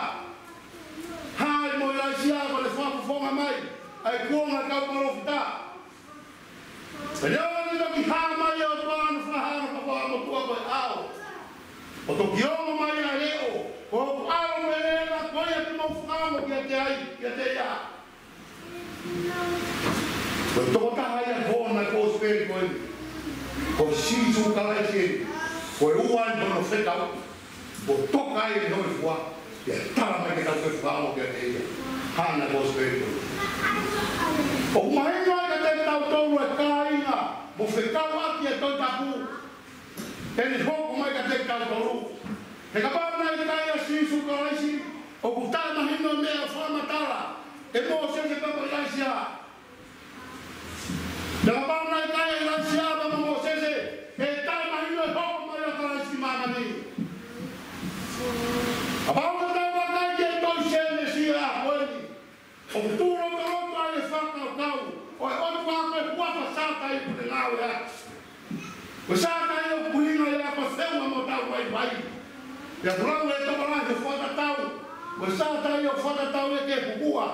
Hā ia mo ʻIlaisiā ko ʻene fakafofonga mai ʻa e kuonga kau palōfita. Pea neongo ʻene toki hā mai ʻa e ʻOtua ʻo ne fakahā ʻa e papa ʻa e motuʻa ko e ʻao, ʻo toki ongo mai ʻa e leʻo, ko hoku ʻAlo meʻa ko ia te mou fakaongo kiate ai, kiate ia. Ko e tokotaha ia ko ē naʻe kosipeli ko eni, ko Sīsū Kalaisi eni, ko e ua eni hono fekau. Kuo toka ai ʻene hōifua, pea tala mai ke tau fakaongo kiate ia. Hā naʻe kosipeli ko ē. ʻOku mahino ai kiate kitautolu ʻa e kāinga, mo fekauʻaki e Tohi Tapu, ʻene hoko mai kiate kitautolu. He kapau naʻe ʻikai ʻa Sīsū Kalaisi, ʻoku taʻemahino e meʻa fakamatala ʻe Mōsese pea mo ʻIlaisiā. Pea kapau naʻe ʻikai ʻa ʻIlaisiā pea mo Mōsese, ʻe taʻemahino e hoko mai ʻa Kalaisi ki māmani. Kapau naʻe taʻemahino e tohi Sēnesi ʻa ko eni, ʻoku tuʻu lotoloto ai e fakakaukau ʻo e ʻOtua ko e huafa Sātai ʻoku ne ngāue ʻaki. Ko Sātai ʻoku ʻuhinga ia ko e feʻunga mo hotau vaivai. Pea kulangu e tokolahi ʻo fakatatau, ko Sātai ʻoku fakatatau ia ki he pupua.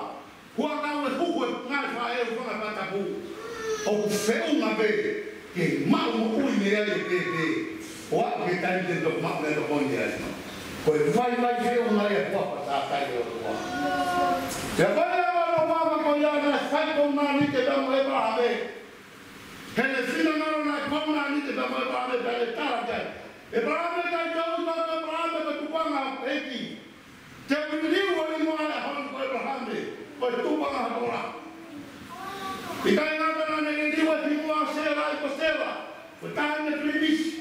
Huʻakau e huhu e ngaahi faʻē ʻo e fanga fakatapu. ʻOku feʻunga pē ke maʻu moʻui mei ai e pēpē. ʻO aʻu ki he taimi te ne toki maʻu mei ai e tokoni ai. Ko e vaivai feʻunga ia ʻa e huafa Sātai ʻo e ʻOtua. Pea ko e ʻuhinga ʻo e huafa ko ia naʻe fai ʻe Kōmēnite pea mo ʻĒpalahame. He naʻe finangalo naʻe Kōmēnite pea mo ʻĒpalahame pea ne tala ki ai. ʻĒpalahame, ʻikai te u ui koe ko ʻĒpalahame, ko e tupuʻanga ʻeiki. Te u liliu ʻa e hingoa ʻo e ʻaho ni ko ʻĒpalahame, ko e tupuʻanga hoto lahi. ʻIkai ngata naʻa ne liliu e hingoa ʻo Sela, ʻa ia ko Sela, ko e taʻahine Pilimisi.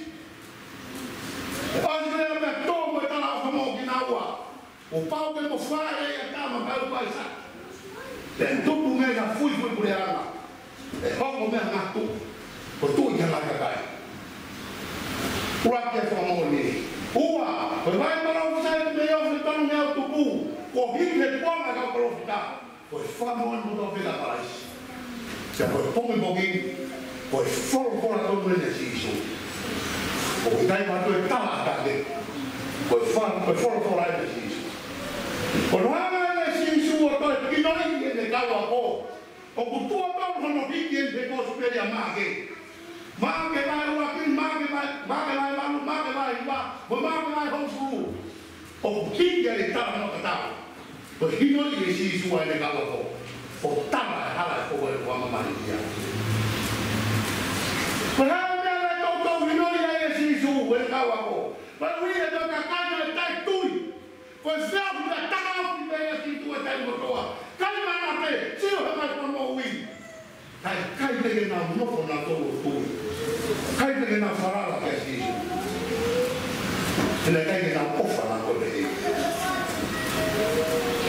ʻOsi ko ia pea tō mo e talaʻofa moʻo kinaua. Kuo pau ke mou fāʻeleʻi ʻa e tama kae ʻumaʻā ʻa ʻAisake. Pea tupu mei ai ha fuifui puleʻanga. ʻE hoko mei ai ha ngaahi tuʻi, ko e tuʻi ki he ngaahi kakai. ʻUluaki e fakamoʻoni. Ua, ko e vai palōfisai ʻoku mei ofi e tonu mei ʻaho tupu, kuo hiki he kuonga e kau palōfita. Ko e fakamoʻoni mo tau peka Kalaisi. Pea ko e pongipongi, ko e folofola tonu eni ʻa Sīsū. ʻOku ʻikai ha toe tala ʻa e kakai. Ko e fa-, ko e folofola eni ʻa Sīsū. Ko hono hanga ʻe Sīsū ʻo toe kinoʻi ʻene kau ako. ʻOku tuʻo tolu hono hiki eni he Kosipeli ʻa Maʻake. Maʻake vahe ʻuluaki, Maʻake vahe, Maʻake vahe valu, Maʻake vahe hiva, mo Maʻake vahe hongofulu. ʻOku hiki ai e talanoa tatau. Ko e kinoʻi ʻe Sīsū ʻa ʻene kau ako. ʻO tala e hala ʻe fou ai ʻo fakamamahiʻi ia. Ko e hā e meʻa naʻe toutou kinoʻi ai ʻe Sīsū ʻene kau ako? Ko e ʻuhi ʻe he kakai naʻe taʻetui. Ko e feʻauhi ʻa e tangata ʻoku ʻi ai ʻa Sīsū he taimi kotoa. ʻIkai manatu, sio he mai ko moʻui. Kae ʻikai pē ke nau nofo nautolu ʻo tui. ʻIkai pē ke nau falala kia Sīsū. He naʻe ʻikai ke nau ʻofa nautolu pē.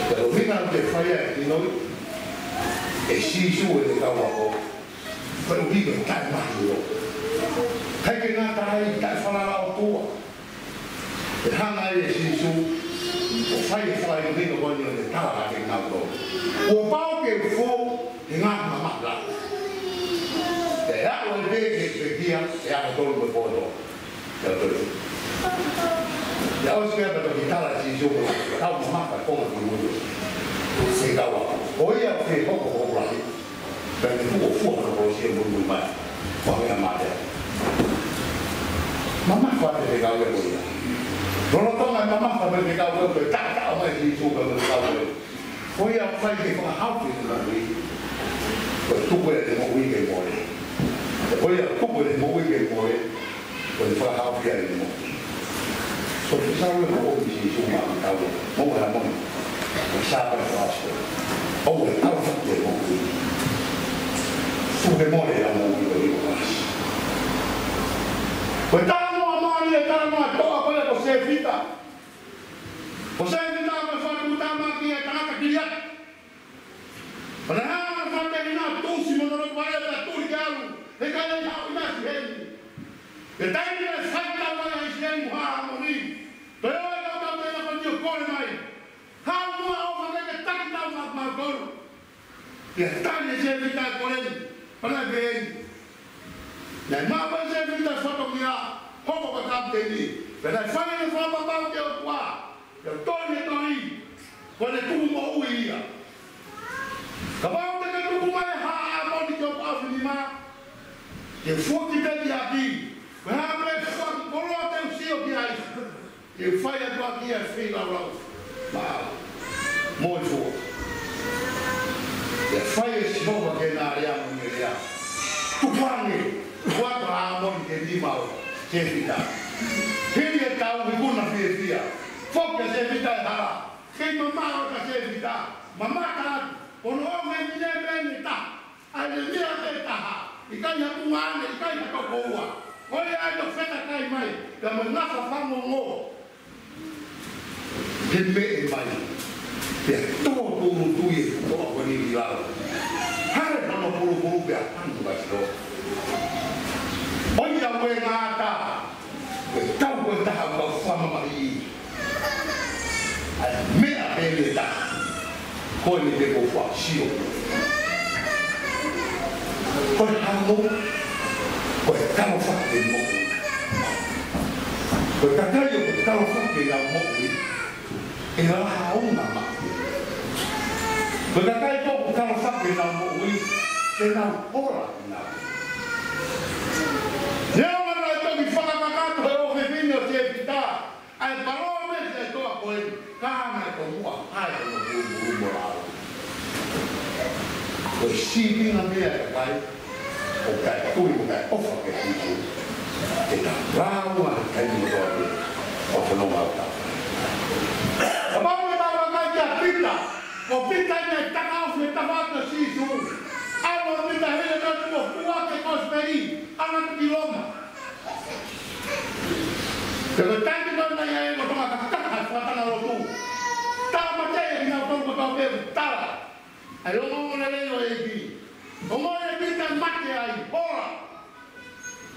Pea ʻuhinga ʻoku fai ai e kinoʻi ʻe Sīsū ʻene kau ako. Ko e ʻuhi ko e taʻemahino. ʻIkai ke ngata ai, taʻefalala ʻOtua. ʻE hanga ai ʻe Sīsū ʻo fai e fakaʻilonga ko eni ʻo ne tala kiate kinautolu. Kuo pau ke fou he ngaahi mamahi. ʻE aʻu ai pē ki he pekia, ʻe aʻu tolu mo e poto. ʻE aʻu tolu. ʻE ʻosi pē pea toki tala ʻe Sīsū ko e kau mamahi ko e konga ki mui. Ke kau ʻa. Ko ia ke hoko ko lahi. Pea ne tuʻu ʻo fua hono kolosi ʻo muimui mai. Ko e meʻa mālie. Mamafa e fekau ia ko ia. Lolotonga e mamafa e fekau ia ko e taʻataʻa mai Sīsū pea mo e fekau ia. Ko ia ʻoku fai ke fakahaofi e ngaahi. Ko e tuku ʻene moʻui ke mole. Ko ia, tuku ʻene moʻui ke mole, ko e fakahaofi ʻene moʻui. Ko e fekau ʻa e moʻui ʻa Sīsū maʻa kitaua, moʻui ʻa e moʻui. Ko e Sāpate Passover. ʻOua ʻe ʻalu hake ʻa e moʻui. Tuku ke mole ʻa e moʻui ʻo Sīsū. Ko e talanoa mālie, talanoa toʻa ko ia ko Sēfita. Ko Sēfita ko e fatu tama ki he tangata Kiliati. Pea naʻe hanga ʻe he fāmili ʻo tuʻusi mo hono loto vaʻe pea tuli ke ʻalu, he ʻikai haʻu ʻinasi heni. He taimi naʻe faitau ai ʻa ʻIsileli mo Haʻa ʻAmoni, toe ʻoua ʻe tautau pē na ko eni ʻo kole mai. Haʻu muʻa ʻo fai ke taki tau maʻa, maʻa koe. Pea tali ʻe Sēfita ʻa e kole ni, pea naʻe pehē ni. Naʻe maʻu ʻe Sēfita e fatongia, hoko ko e kapiteni. Pea naʻe fai ʻene fakapapau ki he ʻOtua, pea tō ʻene tohi, ko ʻene tuku moʻui ia. Kapau te ke tuku mai ʻa Haʻa ʻAmoni ki hoku ʻaofinima, ke u foaki pē ki he ʻEiki, ko e hā pē e foaki koloa te u sio ki ai, te u fai atu ʻaki ia ʻa e feilaulau maʻau mo e fua. Pea fai ʻe Sihova ki ai ʻa e lea mo ʻene lea. Tukuange, tuku atu ʻa Haʻa ʻAmoni ki he nima ʻo Sēfita. Hili e tau, ikuna fiefia. Foki ʻa Sēfita he hala. Kei mamaʻo ʻa Sēfita, mamata atu, ko hono ʻofefine pē ʻe taha. ʻA ia ʻe meʻa pē ʻe taha, ʻikai ha tuʻunga ʻaʻana, ʻikai ha toko ua. Ko ia ai ʻo fetakai mai, pea mo e ngafa fangongo. He meʻe mai, pea tō tūʻulutui e toʻa ko eni ki lalo. Hale hono pulupulu pea hanu ka sio. ʻOiauē ngata, ko e tau ko e taha ʻoku ou fakamamahiʻi. ʻA e meʻa pē ʻe taha. Ko eni te u faʻa sio. Ko e hamo, ko e kalofa ke moʻui. Ko e kakai ʻoku kalofa ke nau moʻui, ʻe lāunga maʻu. Ko e kakai ʻoku kalofa ke nau moʻui, te nau ola kinautolu. Neongo naʻe toki fakakakato ʻe he ʻofefine ʻo Sēfita ʻa e palōmesi ʻa e toʻa ko eni, ka naʻe tomuʻa hae hono pulupulu mo lalo. Ko e sīpinga meʻa ʻa e kakai ʻoku taʻetui mo taʻeʻofa kia Sīsū, ke ta lāunga he taimi kotoa pē ʻo e fononga ʻo e tau. Kapau te tau vakai kia Pita, ko Pita naʻe takaofi he tafaʻaki ʻo Sīsū. ʻAlu ʻa Pita hili e tuʻo fua ki he kosipeli, ʻalu atu ki Loma. Pea ko e taimi ko ē naʻe ʻi ai e lotolotonga kakaha e fakatanga lotu, tāmateʻi ʻe kinautolu kotoa pē ʻoku tala ʻa e ongoongolelei ʻo e ʻEiki. Ongoʻi ʻe Pita e mate ai, hola.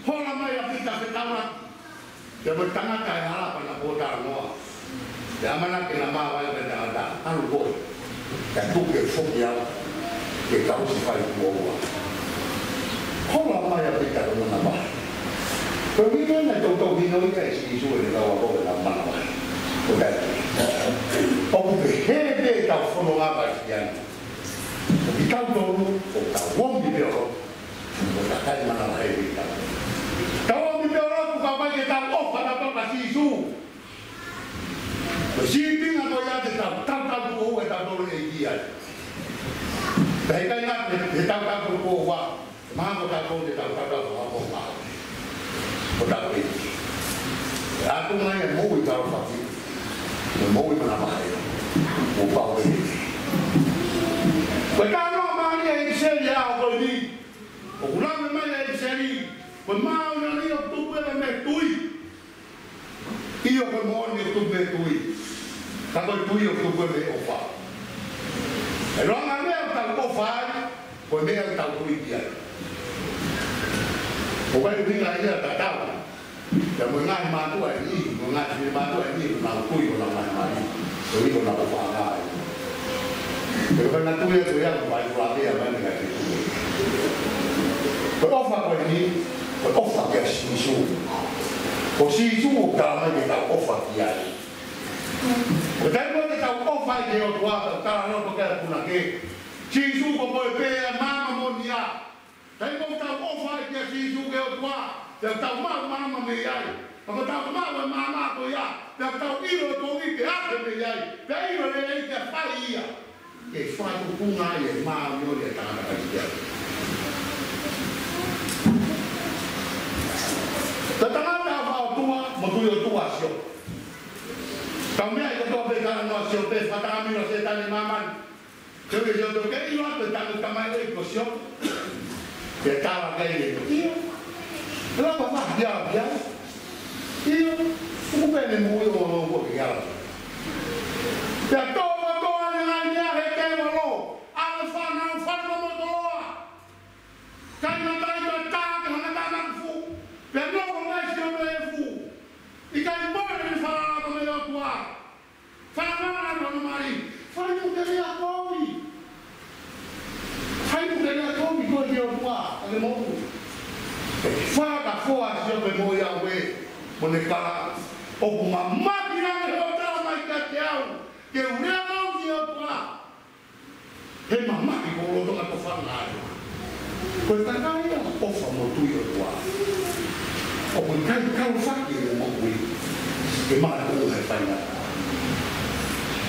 Hola mai ʻa Pita fetaulaki pea mo e tangata he hala pea na pōtalanoa. Pea ʻamanaki ke na māvae pē tangata, ʻalu koe. Kae tuku ke foki au ke kau si fai kuo ua. Hola mai ʻa Pita ko e manavahē. Ko e ʻuhinga naʻe toutou hingoa ʻe Sīsū ʻene kau ako ko e manavahē. Ko e taimi ʻoku pehē pē ʻetau fononga Kalisitiane. Ko kitautolu, ʻoku tau omi pē ʻo lotu, ʻoku tau kai manavahē pē kitautolu. Tau omi pē ʻo lotu, ka ʻoku ʻikai ke tau ʻofa kitautolu kia Sīsū. Ko e sīpinga ko ia te tau tautau tuʻo ua ʻe tautolu ʻEiki ai. Pea ʻikai ngata he tautau tuʻo ua, mahalo ko tautolu te tau tautau tuʻo ua. Ko tautolu ʻEiki. ʻE ʻatu mai e moʻui kalofa ki he moʻui manavahē. Mo pau ʻEiki. Ko e talanoa mālie ʻa e ʻIpiseli ʻa e ʻaho ko eni. ʻOku lave mai ʻa e ʻIpiseli, ko e māʻoniʻoni ʻoku tupu ia mei he tui. ʻIo, ko e moʻoni ʻoku tupu mei he tui. Ka ko e tui ʻoku tupu mei he ʻofa. ʻE lōnga meʻa ʻoku tau ʻofa ai, ko e meʻa ʻoku tau tui ki ai. ʻOku ʻi ai e ʻuhinga ia tatau. Pea mo e ngaahi mātuʻa ʻe niʻihi, mo e ngaahi finemātuʻa ʻe niʻihi, ʻoku nau tui honau ngaahi mali. Ko ia ʻoku nau ʻofa ai. Pea ko e ngaahi tui ʻe tui ʻa e ngaahi fai kula pea mai ne ngaahi tui. Ko e ʻofa ko eni, ko e ʻofa kia Sīsū. Ko Sīsū ʻoku tala mai ke tau ʻofa ki ai. Ko e taimi ko ē te tau ʻofa ai ki he ʻOtua, tau talanoa ki ai he punake. Sīsū ko koe pē ʻa e maama moʻoni ia. Taimi ko ē ʻoku tau ʻofa ai kia Sīsū ki he ʻOtua, pea tau maʻu maama mei ai. Pea ko ʻetau maʻu e maama ko ia, pea tau ʻilo e kovi ke ʻave mei ai, pea ʻilo e lelei ke fai ia. Ke fakatupunga ai e māʻoniʻoni ʻa e tangata Kalisitiane. Meʻa ia kotoa pē ka noa Siope, fakatamai ʻa Sētane ʻi māmani. Sio ke Siope, ke ʻilo atu e tangata mai ʻo e ko Siope. Pea tala ki ai ē. ʻIo. ʻE lava pē ia, ia. ʻIo. Kuo pehē mo ia ʻo ʻo ʻo ke ala. Pea tō, tō, ʻa e ngaahi meʻa he ke valo. ʻA e fānau, fānau mo toloa. Kai na kai ka tā, ka na tā na fu. Pea nofo mai Siope ʻi he fu. ʻIkai pole ni falala ko e ʻOtua. Falala na no mai. Fai mo ke lea kovi. Fai mo ke lea kovi ko e ʻOtua. Ka ke moʻui. Fakafoa Siope mo ia ʻo e. Mo ne kala. ʻOku mamaki ange hoʻo tala mai kiate au. Ke u lea mau ki he ʻOtua. He mamaki ko loto ka ko fanga ai. Ko e kakai ia ʻofa mo tui ʻOtua. ʻOku ʻikai kau faki e moʻui. Ke mātuʻu he faingataʻa.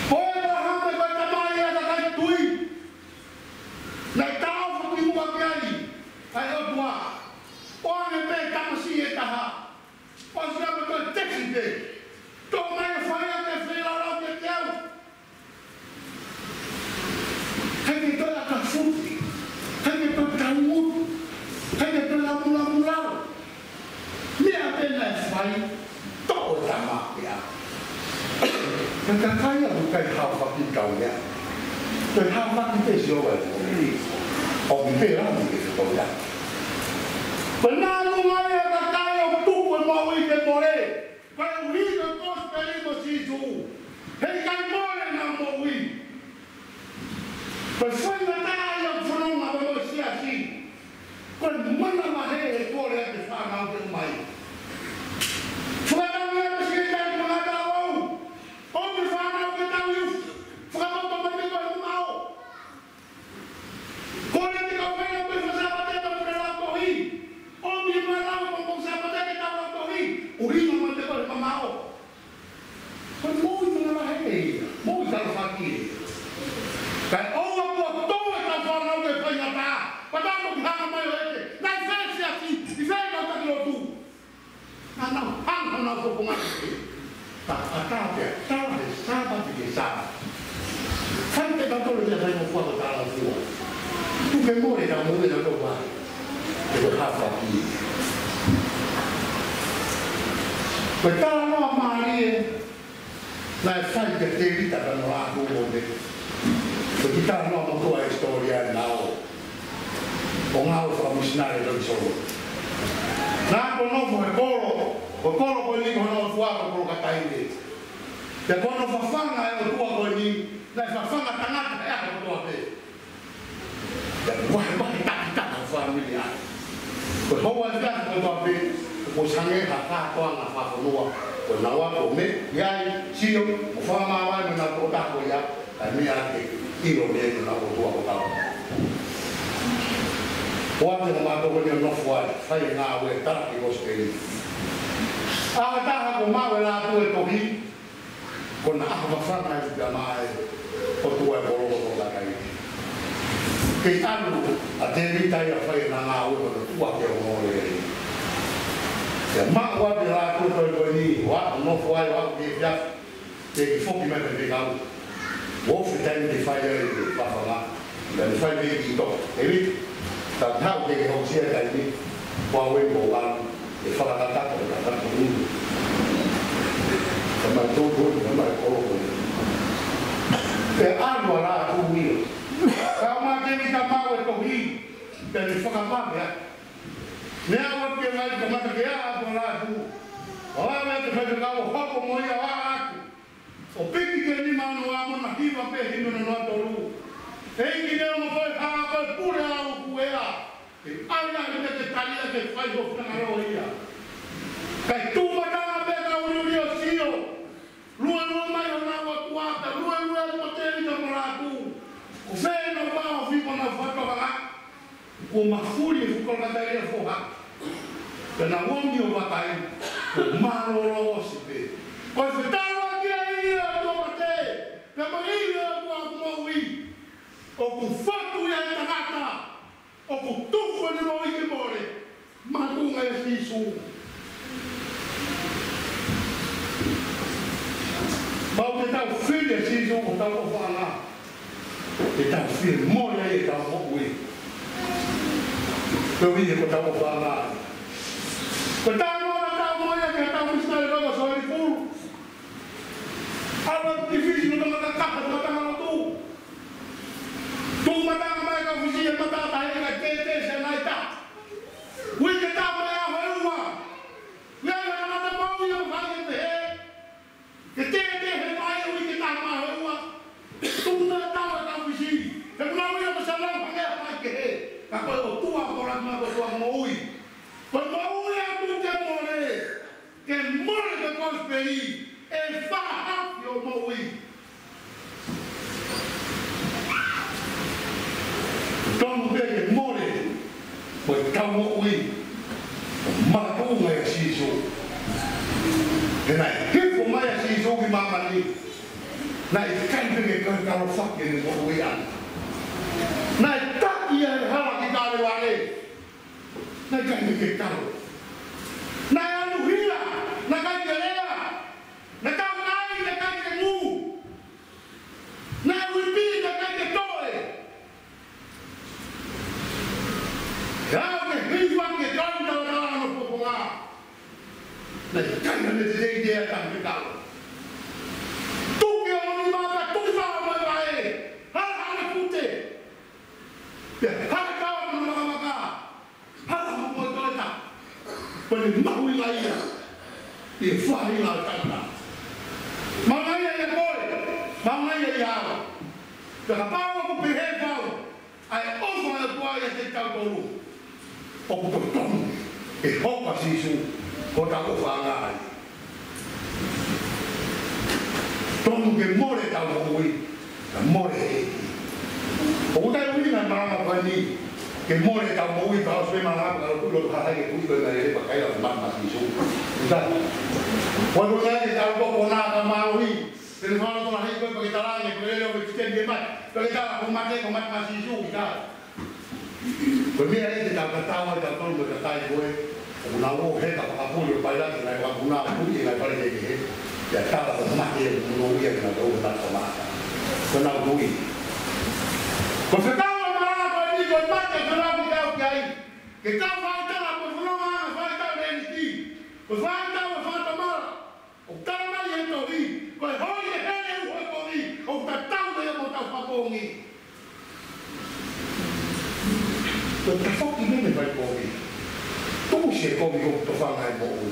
Ko ʻĒpalahame ko e tamai ia ʻa e kakai tui. Naʻe taʻofi muʻa ki ai ʻa e ʻOtua. ʻOange pē tamasiʻi ʻe taha. ʻOsi ʻa e ko e tesi pē. Tō mai e fai ʻa e feilalau kiate au. Kai ke toe ʻakafuti, kai ke toe taumutu, kai ke toe lamulamulau. Meʻa pē naʻe fai, toʻo e tama ia. Ka e kakai ia ʻoku ʻikai haofaki ki he kau meʻa. Toe haofaki pē Sihova ʻi he moʻui. ʻOku pē lami ke fekau ia. Pea naʻa nunga ia e kakai ʻo tuku e moʻui ke mole. Ko e ʻuhinga ko e kosipeli mo Sīsū. Heʻikai mole ʻenau moʻui. Ko e faingataʻa ia ʻoku fononga mo e siasi. Ko e manavahē he kole ʻa e fānau ke ʻomai. Fakatangi atu siʻi kai mangatau. ʻOmi e fānau ke tau iu. Fakamoto mai pē ko e mao. Ko e kau fai ʻa e Sāpate ʻa e lau tohi. ʻOmi e lau ko e Sāpate ke tau lau tohi. ʻUhinga mai pē ko e mamao. Ko e moʻui manavahē ia. Moʻui talafaki ia. Kae ʻoua kuo tō e kau fānau ke faingataʻa. Pea tau toki hanga mai ʻo ʻeke. Naʻe fē siasi, ʻi fē kau taki lotu. Naʻa nau hanga honau fofonga ke. Ta, ʻatā pea, tala he Sāpate ki he Sāpate. Fai pē kau tolo ia fai mo fua ko tala fua. Tuku ke mole ka mole na tō vai. Ke ko hapa ki. Ko e talanoa mālie. Naʻe fai kia Tēvita ka no a ku mo te. Ko e kiʻi talanoa motuʻa e hisitōlia ʻe nau. ʻO ngāue fakamisinale ʻi Toki Solo. Naʻa ko nofo he kolo, ko e kolo ko eni ko hono ʻotua ko Kolokataile. Pea ko hono fafanga e ʻotua ko eni, naʻe fafanga tangata ʻe ʻaho kotoa pē. Pea vahevahe takitaki fāmili ai. Ko e houa ʻe fiha kotoa pē, ko e sange ha kātoanga fakafonua. Ko e nau ako me, ʻi ai, sio, mo fakamāvae mo nau tōtako ia, ʻa e meʻa ke ʻilo mei ai ko e nau ʻotua ko tau. ʻOatu ko mātou ko eni ʻo nofo ai, fai e ngāue, talaki kosipeli. ʻAho ʻe taha ko e maʻu e lātū e tohi, ko hono ʻaho fafanga e tama ʻe ʻotua e kolo ko Kolokataile. Kei ʻalu ʻa Tēvita ia ʻo fai ʻena ngāue ko hono tuʻa ke ongole. Pea maʻu ʻa e lātū e tohi ko eni, ʻo aʻu nofo ai, ʻo aʻu ki he efiafi, ke kiʻi foki mai pē kau. Ofi taimi ke fai ai e fafanga. Pea ne fai pē kiʻi tohi. ʻEvita, tatau ke ke hokosia taimi, ko au eni ʻoku ou ʻalu, ʻe fakakakato, kakato ʻulu. Ka mai tō kō, ka mai kolo kō. Pea ʻalu ʻa e lātū ia. Ka ʻomai Tēvita maʻu e tohi, pea ne fakapapea. Meʻa ua ke ngai ka mata ke ʻalu ʻa e lātū. ʻO ʻalu ʻa e faifekau ʻo hoko mo ia ʻo ʻalu atu. ʻO piki ki he nima ʻo Noa mo na hiva pē himi ʻo Noa tolu. ʻEiki, neongo ko e hā, ko e pule ʻa hoku ea. Ke ʻai ʻa e meʻa ke tali ʻa e ke fai ho finangalo ia. Kae tūmata pē ka uliuli ʻo sio. Luelue mai honau ʻotua, pea luelue mo Tēvita mo e lātū. Ko fē ʻenau vāofi mo ʻenau fakatokanga. Kuo mafuli e fuʻu Kolokataile foha. Pea nau ō mai ʻo vakai, kuo mālōlō ʻosi pē. Ko e fetaulaki ia ʻa e ʻOtua mate, pea mo e ʻOtua moʻui. ʻOku fotu ia ʻi he tangata, ʻoku tuku ʻene moʻui ke mole. Mātuʻa ʻia Sīsū. Mau ʻa Sīsū ko hotau ʻofaʻanga, ke tau fie mole ai ʻetau moʻui. Koeʻuhi ko hotau ʻofaʻanga. Ko e taimi naʻa tau moʻui ai, ko hotau misinale ko Soeli Pulu. ʻAlu ki Fisi, no tama kakapa, tama tama lotu. Tuʻu matangi mai ka Fisi e mata tahi ka tētē se naita. Uike taha mai ʻa e ua. Uike taha mai ʻa e ua. Ke tētē he mai uike taha mai ʻa e ua. Tuʻu matangi mai ka Fisi. He kuna uike ko sana hangē mai kehe. Ka ko e ʻOtua ko la ma ko tua moʻui. Ko e moʻui ʻa e tuʻu ke mole. Ke mole ko e kosipeli, ʻe fakahaofi hoʻo moʻui. Tonu pē ke mole ko ʻetau moʻui, makatuʻunga ʻia Sīsū. He naʻe hifo mai ʻa Sīsū ki māmani, naʻe ʻikai pē ke kalo faki ʻene moʻui ʻana. Naʻe taki ʻa e hala ki Kalevale. Naʻe ʻikai ke kalo. Naʻe ʻalu hila, naʻe ʻikai ke lea. Naʻe tau nai, naʻe ʻikai ke ngū. Naʻe uipi, naʻe ʻikai ke toe. He ʻaho ke hifo ke kalo talatala ʻo e pongipongi. Naʻe ʻikai ha meʻa te te ʻi ai ke kalo. Tuki ʻo ni mata, tuki mā mai mai. Hala hala kute. Pea hala kau ʻa e makamaka. Hala mo e toeta. Ko ʻene mahuʻinga ia ʻi he faʻahinga ʻo e tangata. Mahuʻinga ia ʻia koe. Mahuʻinga ia ʻia au. Pea kapau ʻoku pehē pau ʻa e ʻofa ʻa e ʻOtua ʻiate kitautolu, ʻoku totonu ke hoko ʻa Sīsū ko hotau ʻofaʻanga ia. Tonu ke mole ʻetau moʻui, ka mole he ʻEiki. ʻOku ʻikai ʻuhinga e malanga ko eni ke mole ʻetau moʻui, ka ʻosi pē malanga ka ʻoku ʻilo ka hai ke kui ko e ngai e pakaia ʻo mata ʻa Sīsū. ʻIkai. Ko e ʻuhinga ke tau ko kona ka mālohi, ke ne falo tola hei ko e pake tala ne ko e lele ʻo e kiteni ke mate, pake tala ko mate, ko mata ʻa Sīsū, ʻikai. Ko e meʻa ia te tau tatau ai tautolu mo e kakai ko ē ʻoku nau ō he ka fakapuli ʻo Pailate, ngaahi vakapuna ʻo puli e ngaahi fale kehekehe. Pea tala ko e mate ʻoku monūʻia kinautolu he mata kamata. Ko ʻenau tui. Ko e fekau ʻa e malanga ko eni ko e mate ʻoku nau ki tau ki ai. Ke tau faitala ko e fononga ʻa e faitau leniti. Ko e faitau ʻa e fakatomala. ʻOku tala mai he tohi, ko e holi ʻe hele ʻi he kovi, ʻoku tatau ia mo hotau fakapoongi. Ko e tafoki mei he fai kovi. Tuku ʻa e kovi ko e tofanga ʻo e moʻui.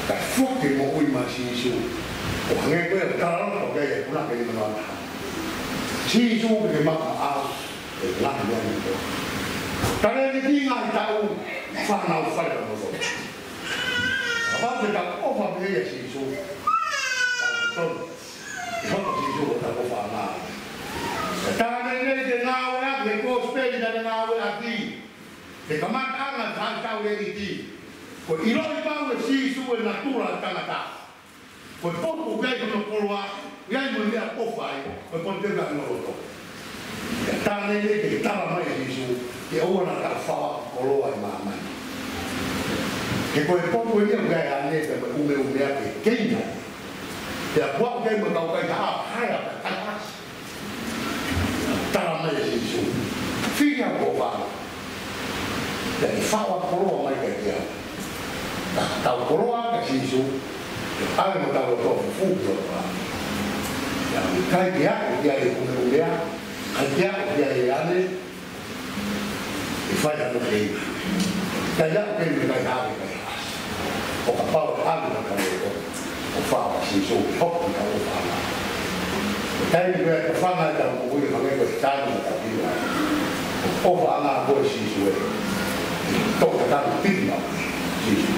Tafoki moʻui maʻa Sīsū. ʻO hangē ko e tala ko e kula ke ni mana. Sīsū ke maka au, ʻe ngaahi meʻa ni ko. Tale ni ki ngaahi taʻu, fānau fale ka moto. Kapau te tau ʻofa pē ʻia Sīsū, tau tonu ke hoko Sīsū ko hotau ʻofaʻanga. Ka taha nei te ngāueʻaki he kosipeli naʻe ngāueʻaki he kamataʻanga ʻo e faitau leniti. Ko e ʻiloʻi pau ʻe Sīsū e natula ʻo e tangata. Ko e potu ʻoku ʻi ai hono koloa, ʻi ai mo e meʻa ʻoku fai, ko e potu ʻoku ʻi ai hono loto. Pea taha nei te tala mai ʻe Sīsū, ke ʻoua naʻa tau fai ha koloa ʻi māmani. He ko e potu eni ʻoku ʻi ai ʻa e ane pea mo e ʻumeʻumeʻaki keina. Pea kuo ʻoku ʻi ai mo e kau kaihaʻa, hae ʻa e kaihaʻa. Tala mai ʻe Sīsū, fili au ko e ʻofa. Pea ke faʻo ʻa e koloa mai kiate au. Ka tau koloa kia Sīsū, ke ʻave mo tau loto fufū ki ʻolunga. Pea ʻoku ʻikai ke aʻu ki ai e ʻumeʻumea, ʻikai ke aʻu ki ai e ane, ʻe fai hano kei. ʻIkai aʻu ki ai mo e kaihaʻa ke kaihaʻa. ʻO kapau ʻe ʻalu ʻa e kau loto ʻo fai ʻa Sīsū ke hoko ko hotau ʻofaʻanga. Ko e taimi ko ē ʻe tofanga ai ʻetau moʻui, ʻe hangē ko e taimi ʻoku tau ʻilo ai. Ko e ʻofaʻanga ko ē ʻo Sīsū ē. Tō ka tau pili maʻu Sīsū.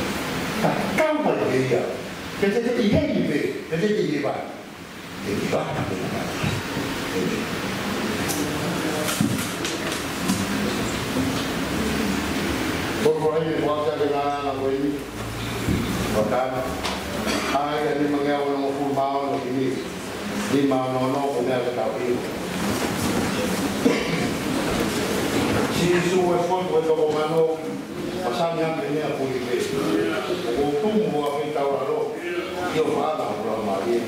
Ka tau mai pē ia. Ke te te ʻi heni pē, ke te te ʻi he vai. Ke te vata pē na. ʻĒmeni. Ko e koloa ʻi he kuata ke ngana ko eni. Ko e tama. ʻAi, ʻa e nimangeau onongofulu mā ono ki he nima ono ono, ko e meʻa ke tau ʻilo. Sīsū e fotu ʻo e toko mano, masani ʻa e meʻa puli pē. ʻOku tumu ʻa e taulalo, ʻio fana ʻo la malie.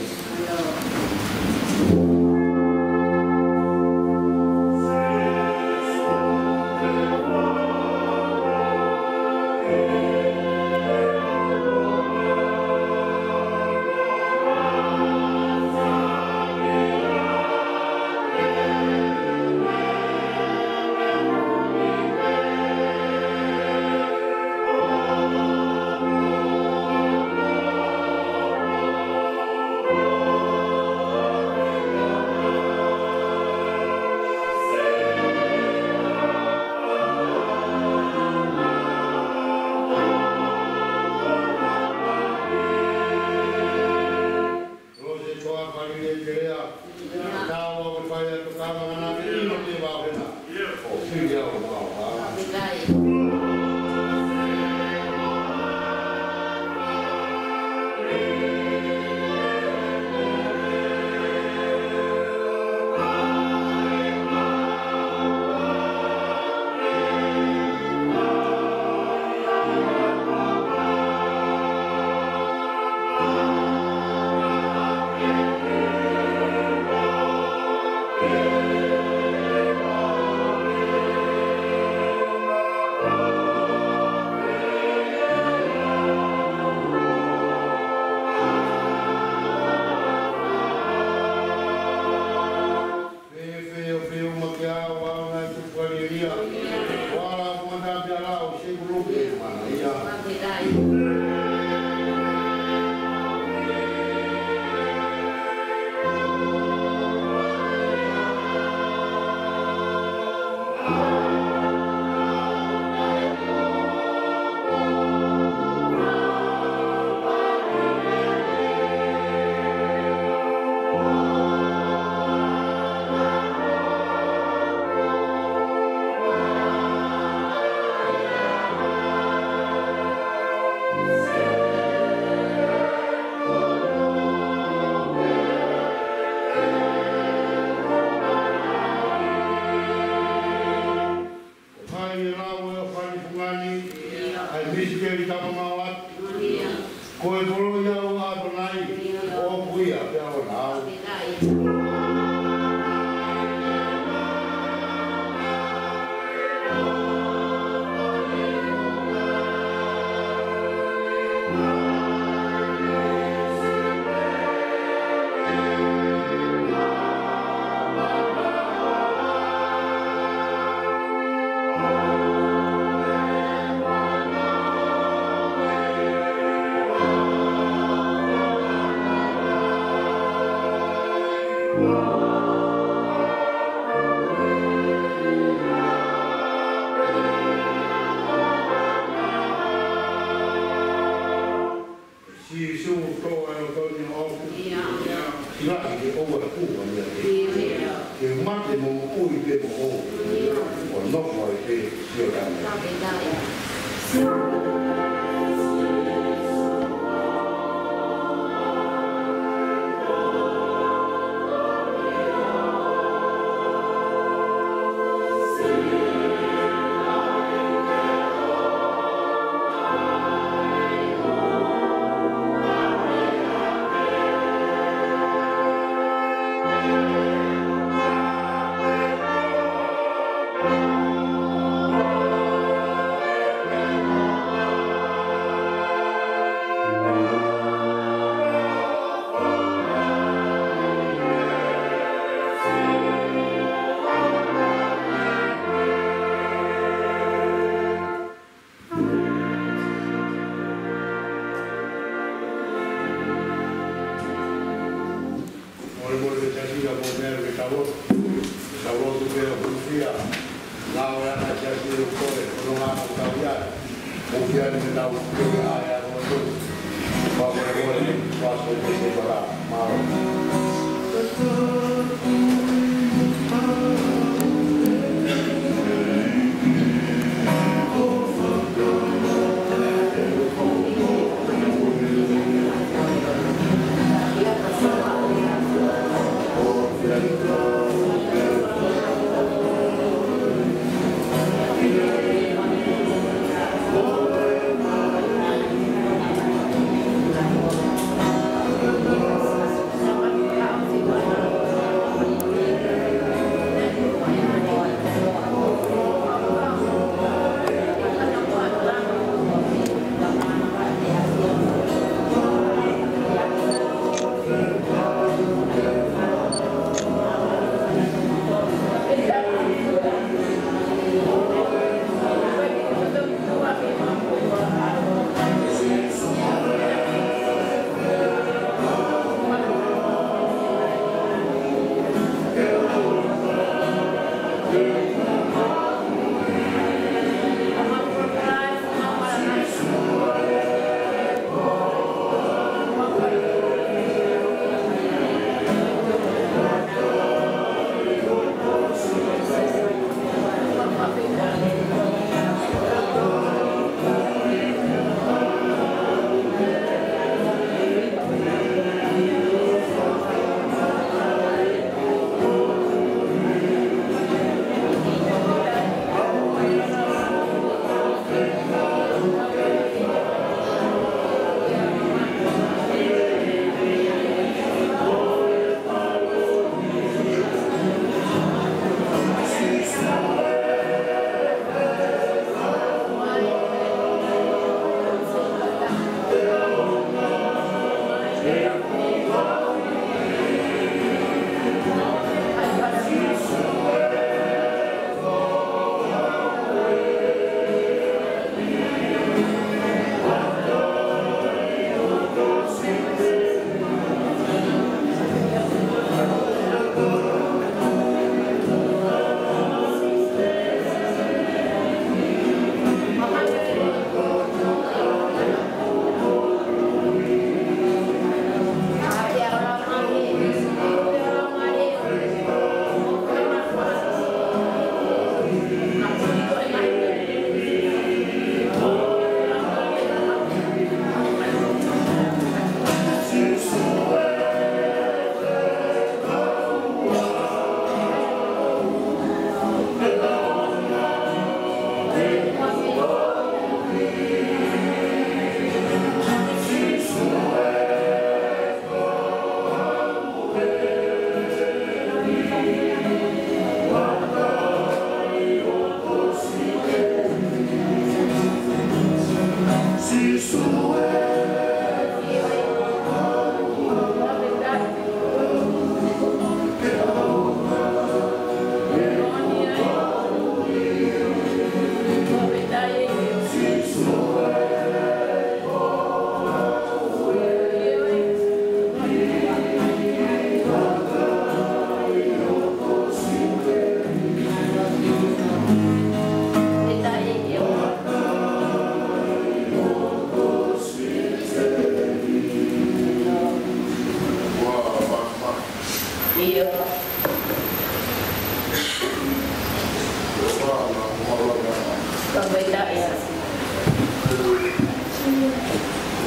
Ko hai ʻe lau ʻo fai fungani, ʻa e misiteli tapu maʻu atu. Ko e poloʻi au ʻa ʻAtonai, ʻoku ia pē ʻa ʻona au. Sīsū, toʻa ʻo e loto ni ʻoku. ʻIo. Sila i ke ʻoua kuo ia ke. ʻIo. Ke mate mo moʻui pē mo ʻoku. ʻIo. ʻO nofo ai pē sio tane. Tape tane. Mole mole ke tasi ia mo mea ke tau lotu. Tau lotu ke o hufia. Ngāue ʻa e tasi ʻo koe, ko hono ngāue ʻoku tau ʻi ai. Hufia ni ke tau ke ʻai ʻa e lotu. Mole mole, paso ke se para.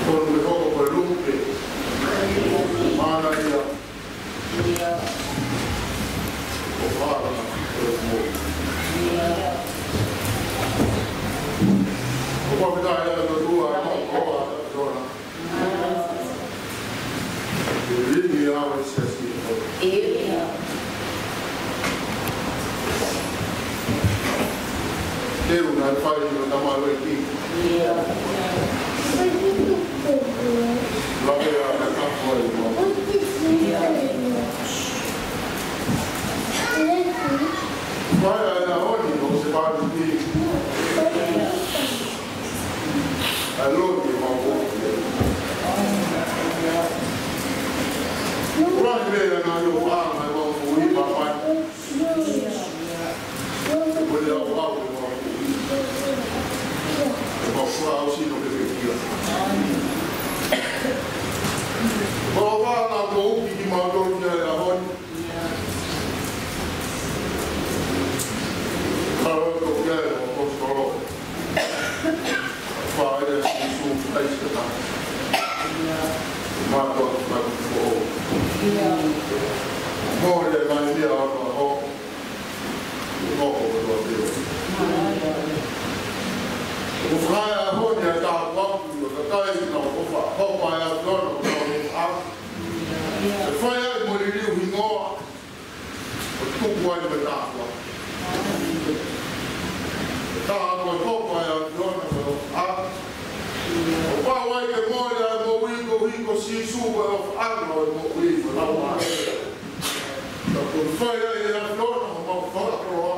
Tonu ke hoko ko e lupe. Mana ia. Ko fala, ko mo. Ko fala ia ko tua, ko tua, ko tua. Ke lili au e siasi. Ke una e fai o tamaroiki. Lawe a ka ka fai mo. Fai a e aoni o se paluki. ʻAloni mau ko. Ua i mea na yo pa na mau ko i pa pa. Ko le au au mau ko. Mau ko au sino ke ke kia. Mau pa na ko ki mau lo ni a hon. Kalo ko ia e ʻaposetolo. Fai e Sīsū Kalaisi ka. Mātuʻa ka ko. Mole mai mea o ka ho. Ko ko ko ko. Ko fai a ho ni a ka ko. Ko ka kai na ko fa. Ko fai a ko ko. Ko fai a mo liliu hingoa. ʻO tuku ai mo e tāpuaki. Tāpuaki ko e hoko ai ʻa e ʻAfiona mo e ʻofa. ʻO pau ai ke mole ʻa e moʻui koeʻuhi ko Sīsū ko e ʻofaʻanga ʻo e moʻui mo e laumālie. Ka ko e fai ai ʻe he ʻAfiona homau fakakoloa.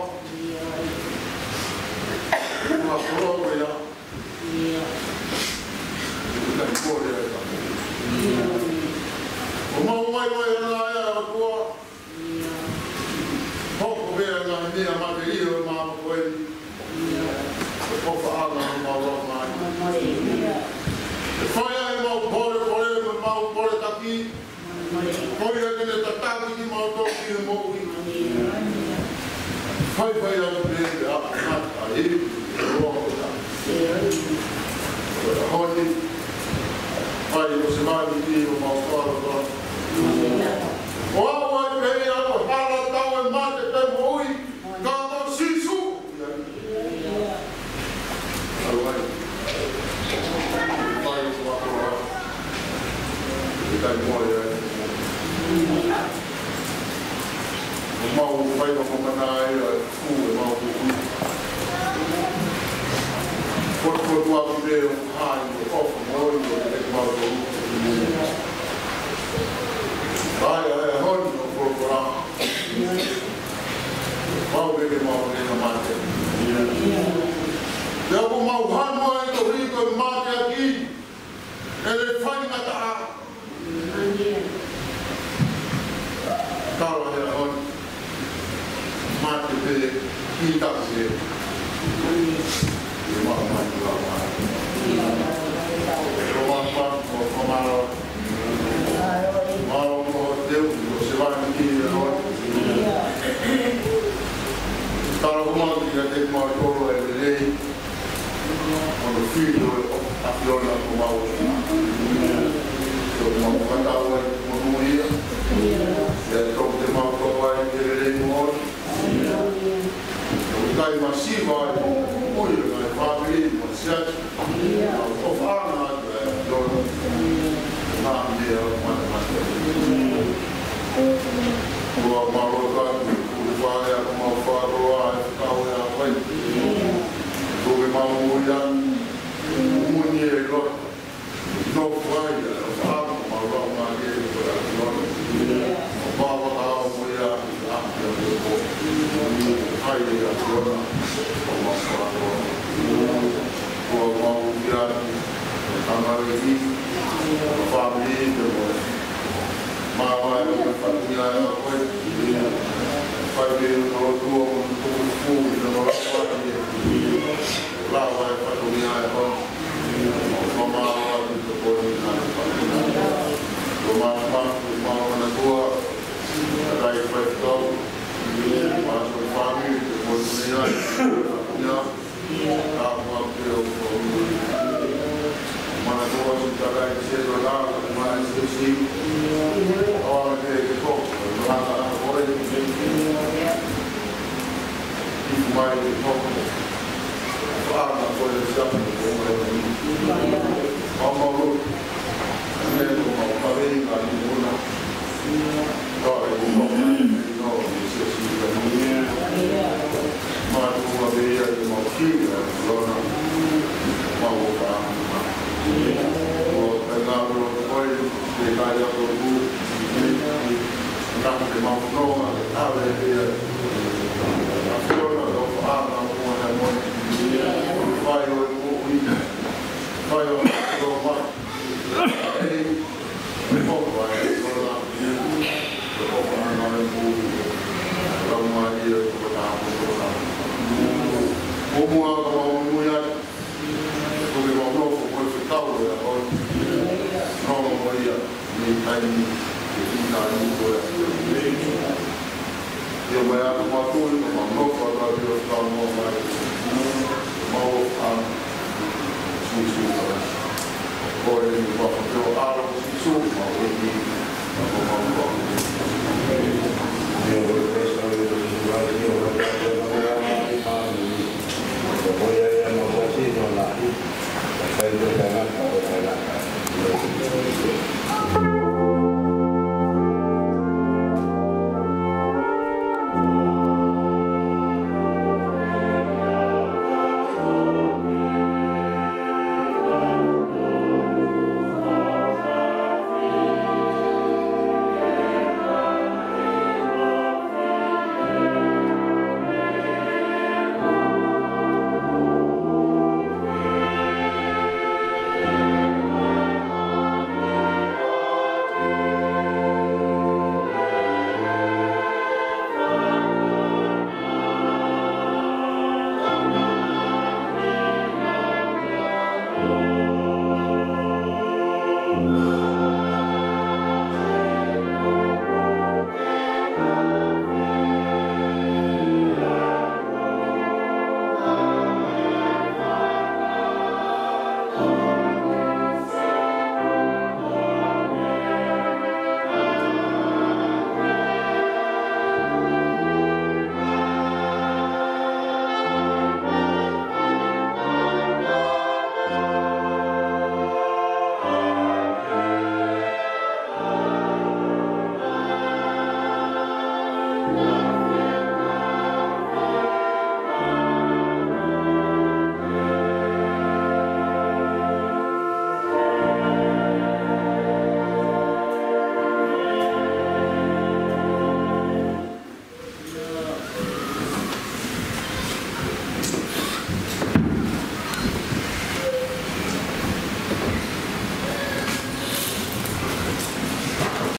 Fakakoloa ko ia. Ko e mole ai ka. Ko mau mai mai ana ia ʻOtua. Hoko pē ʻa e ngaahi meʻa matelie ʻo e māmani ko eni. ʻOfaʻanga ʻo mau lau mai. ʻE fai ai mau pole pole mo mau pole taki. Ko ia ke ne tataki kimautolu ki he moʻui. Fai fai au pē ʻa e ngata i. Honi. Fai ʻo se mani ki ʻo mau kolo kolo. ʻO aʻu ai pē ia ʻo hala tau e mate pe moʻui. Ka ko Sīsū. ʻAlu ai. Fai ʻo mau kolo. Kai mole ai. ʻO mau fai ʻo mau mana ai. Ku e mau kuku. Fotu fotu aku pē ʻo hai ʻo ʻofa mo ʻi ʻo e mau kuku. Ai, ai, honi ʻo kolokola. Mau pē ke mau pē na mate. Pea ko mau hanu ai ko hiko mate aki. ʻE le fai ngataʻa. Tala he ʻaho ni. Mate pē ki taku pē. ʻE mau mai ki lau mai. Ko mau pa, ko mau mālō. Mālō mo teu, ko se vani ki he ʻaho ni. Tala ko mau ki ka te mau tolo e lelei. Ko e fili ʻo e ʻAfiona ko mau. Ko mau fakatau ai mo ia. Ia tau te mau tau ai ke lelei mo. Ko kai masiva ai mo ia ngai fāmili mo siasi. Ko fana ai ʻAfiona. Nā mea mata mata. Ko mau ka ku fai a ko mau fakatau ai. Kau e ʻaho ni. Ko ke mau mo ia. Muni e loa. No fai a, a, ma, ma, ma, ke, ko, a, no. Ma, ma, a, mo, ia, a, ia, ko, ko. Ai, a, ko, na. Ma, ma, a, ko. Ko, ma, u, ia, a, ma, i, a, fāmili, ko, ma, ma, e, ko, fāmili, a, ko, e. Fai, e, no, tu, o, tu, fu, no, ma, ma, e. Lava e fatongia e hon. Ko mama o atu to koni na e fatongia. Ko mama, ko mama na tua. Kakai fai tau. Ma so fami, ko moni ai. Ia. Ka ma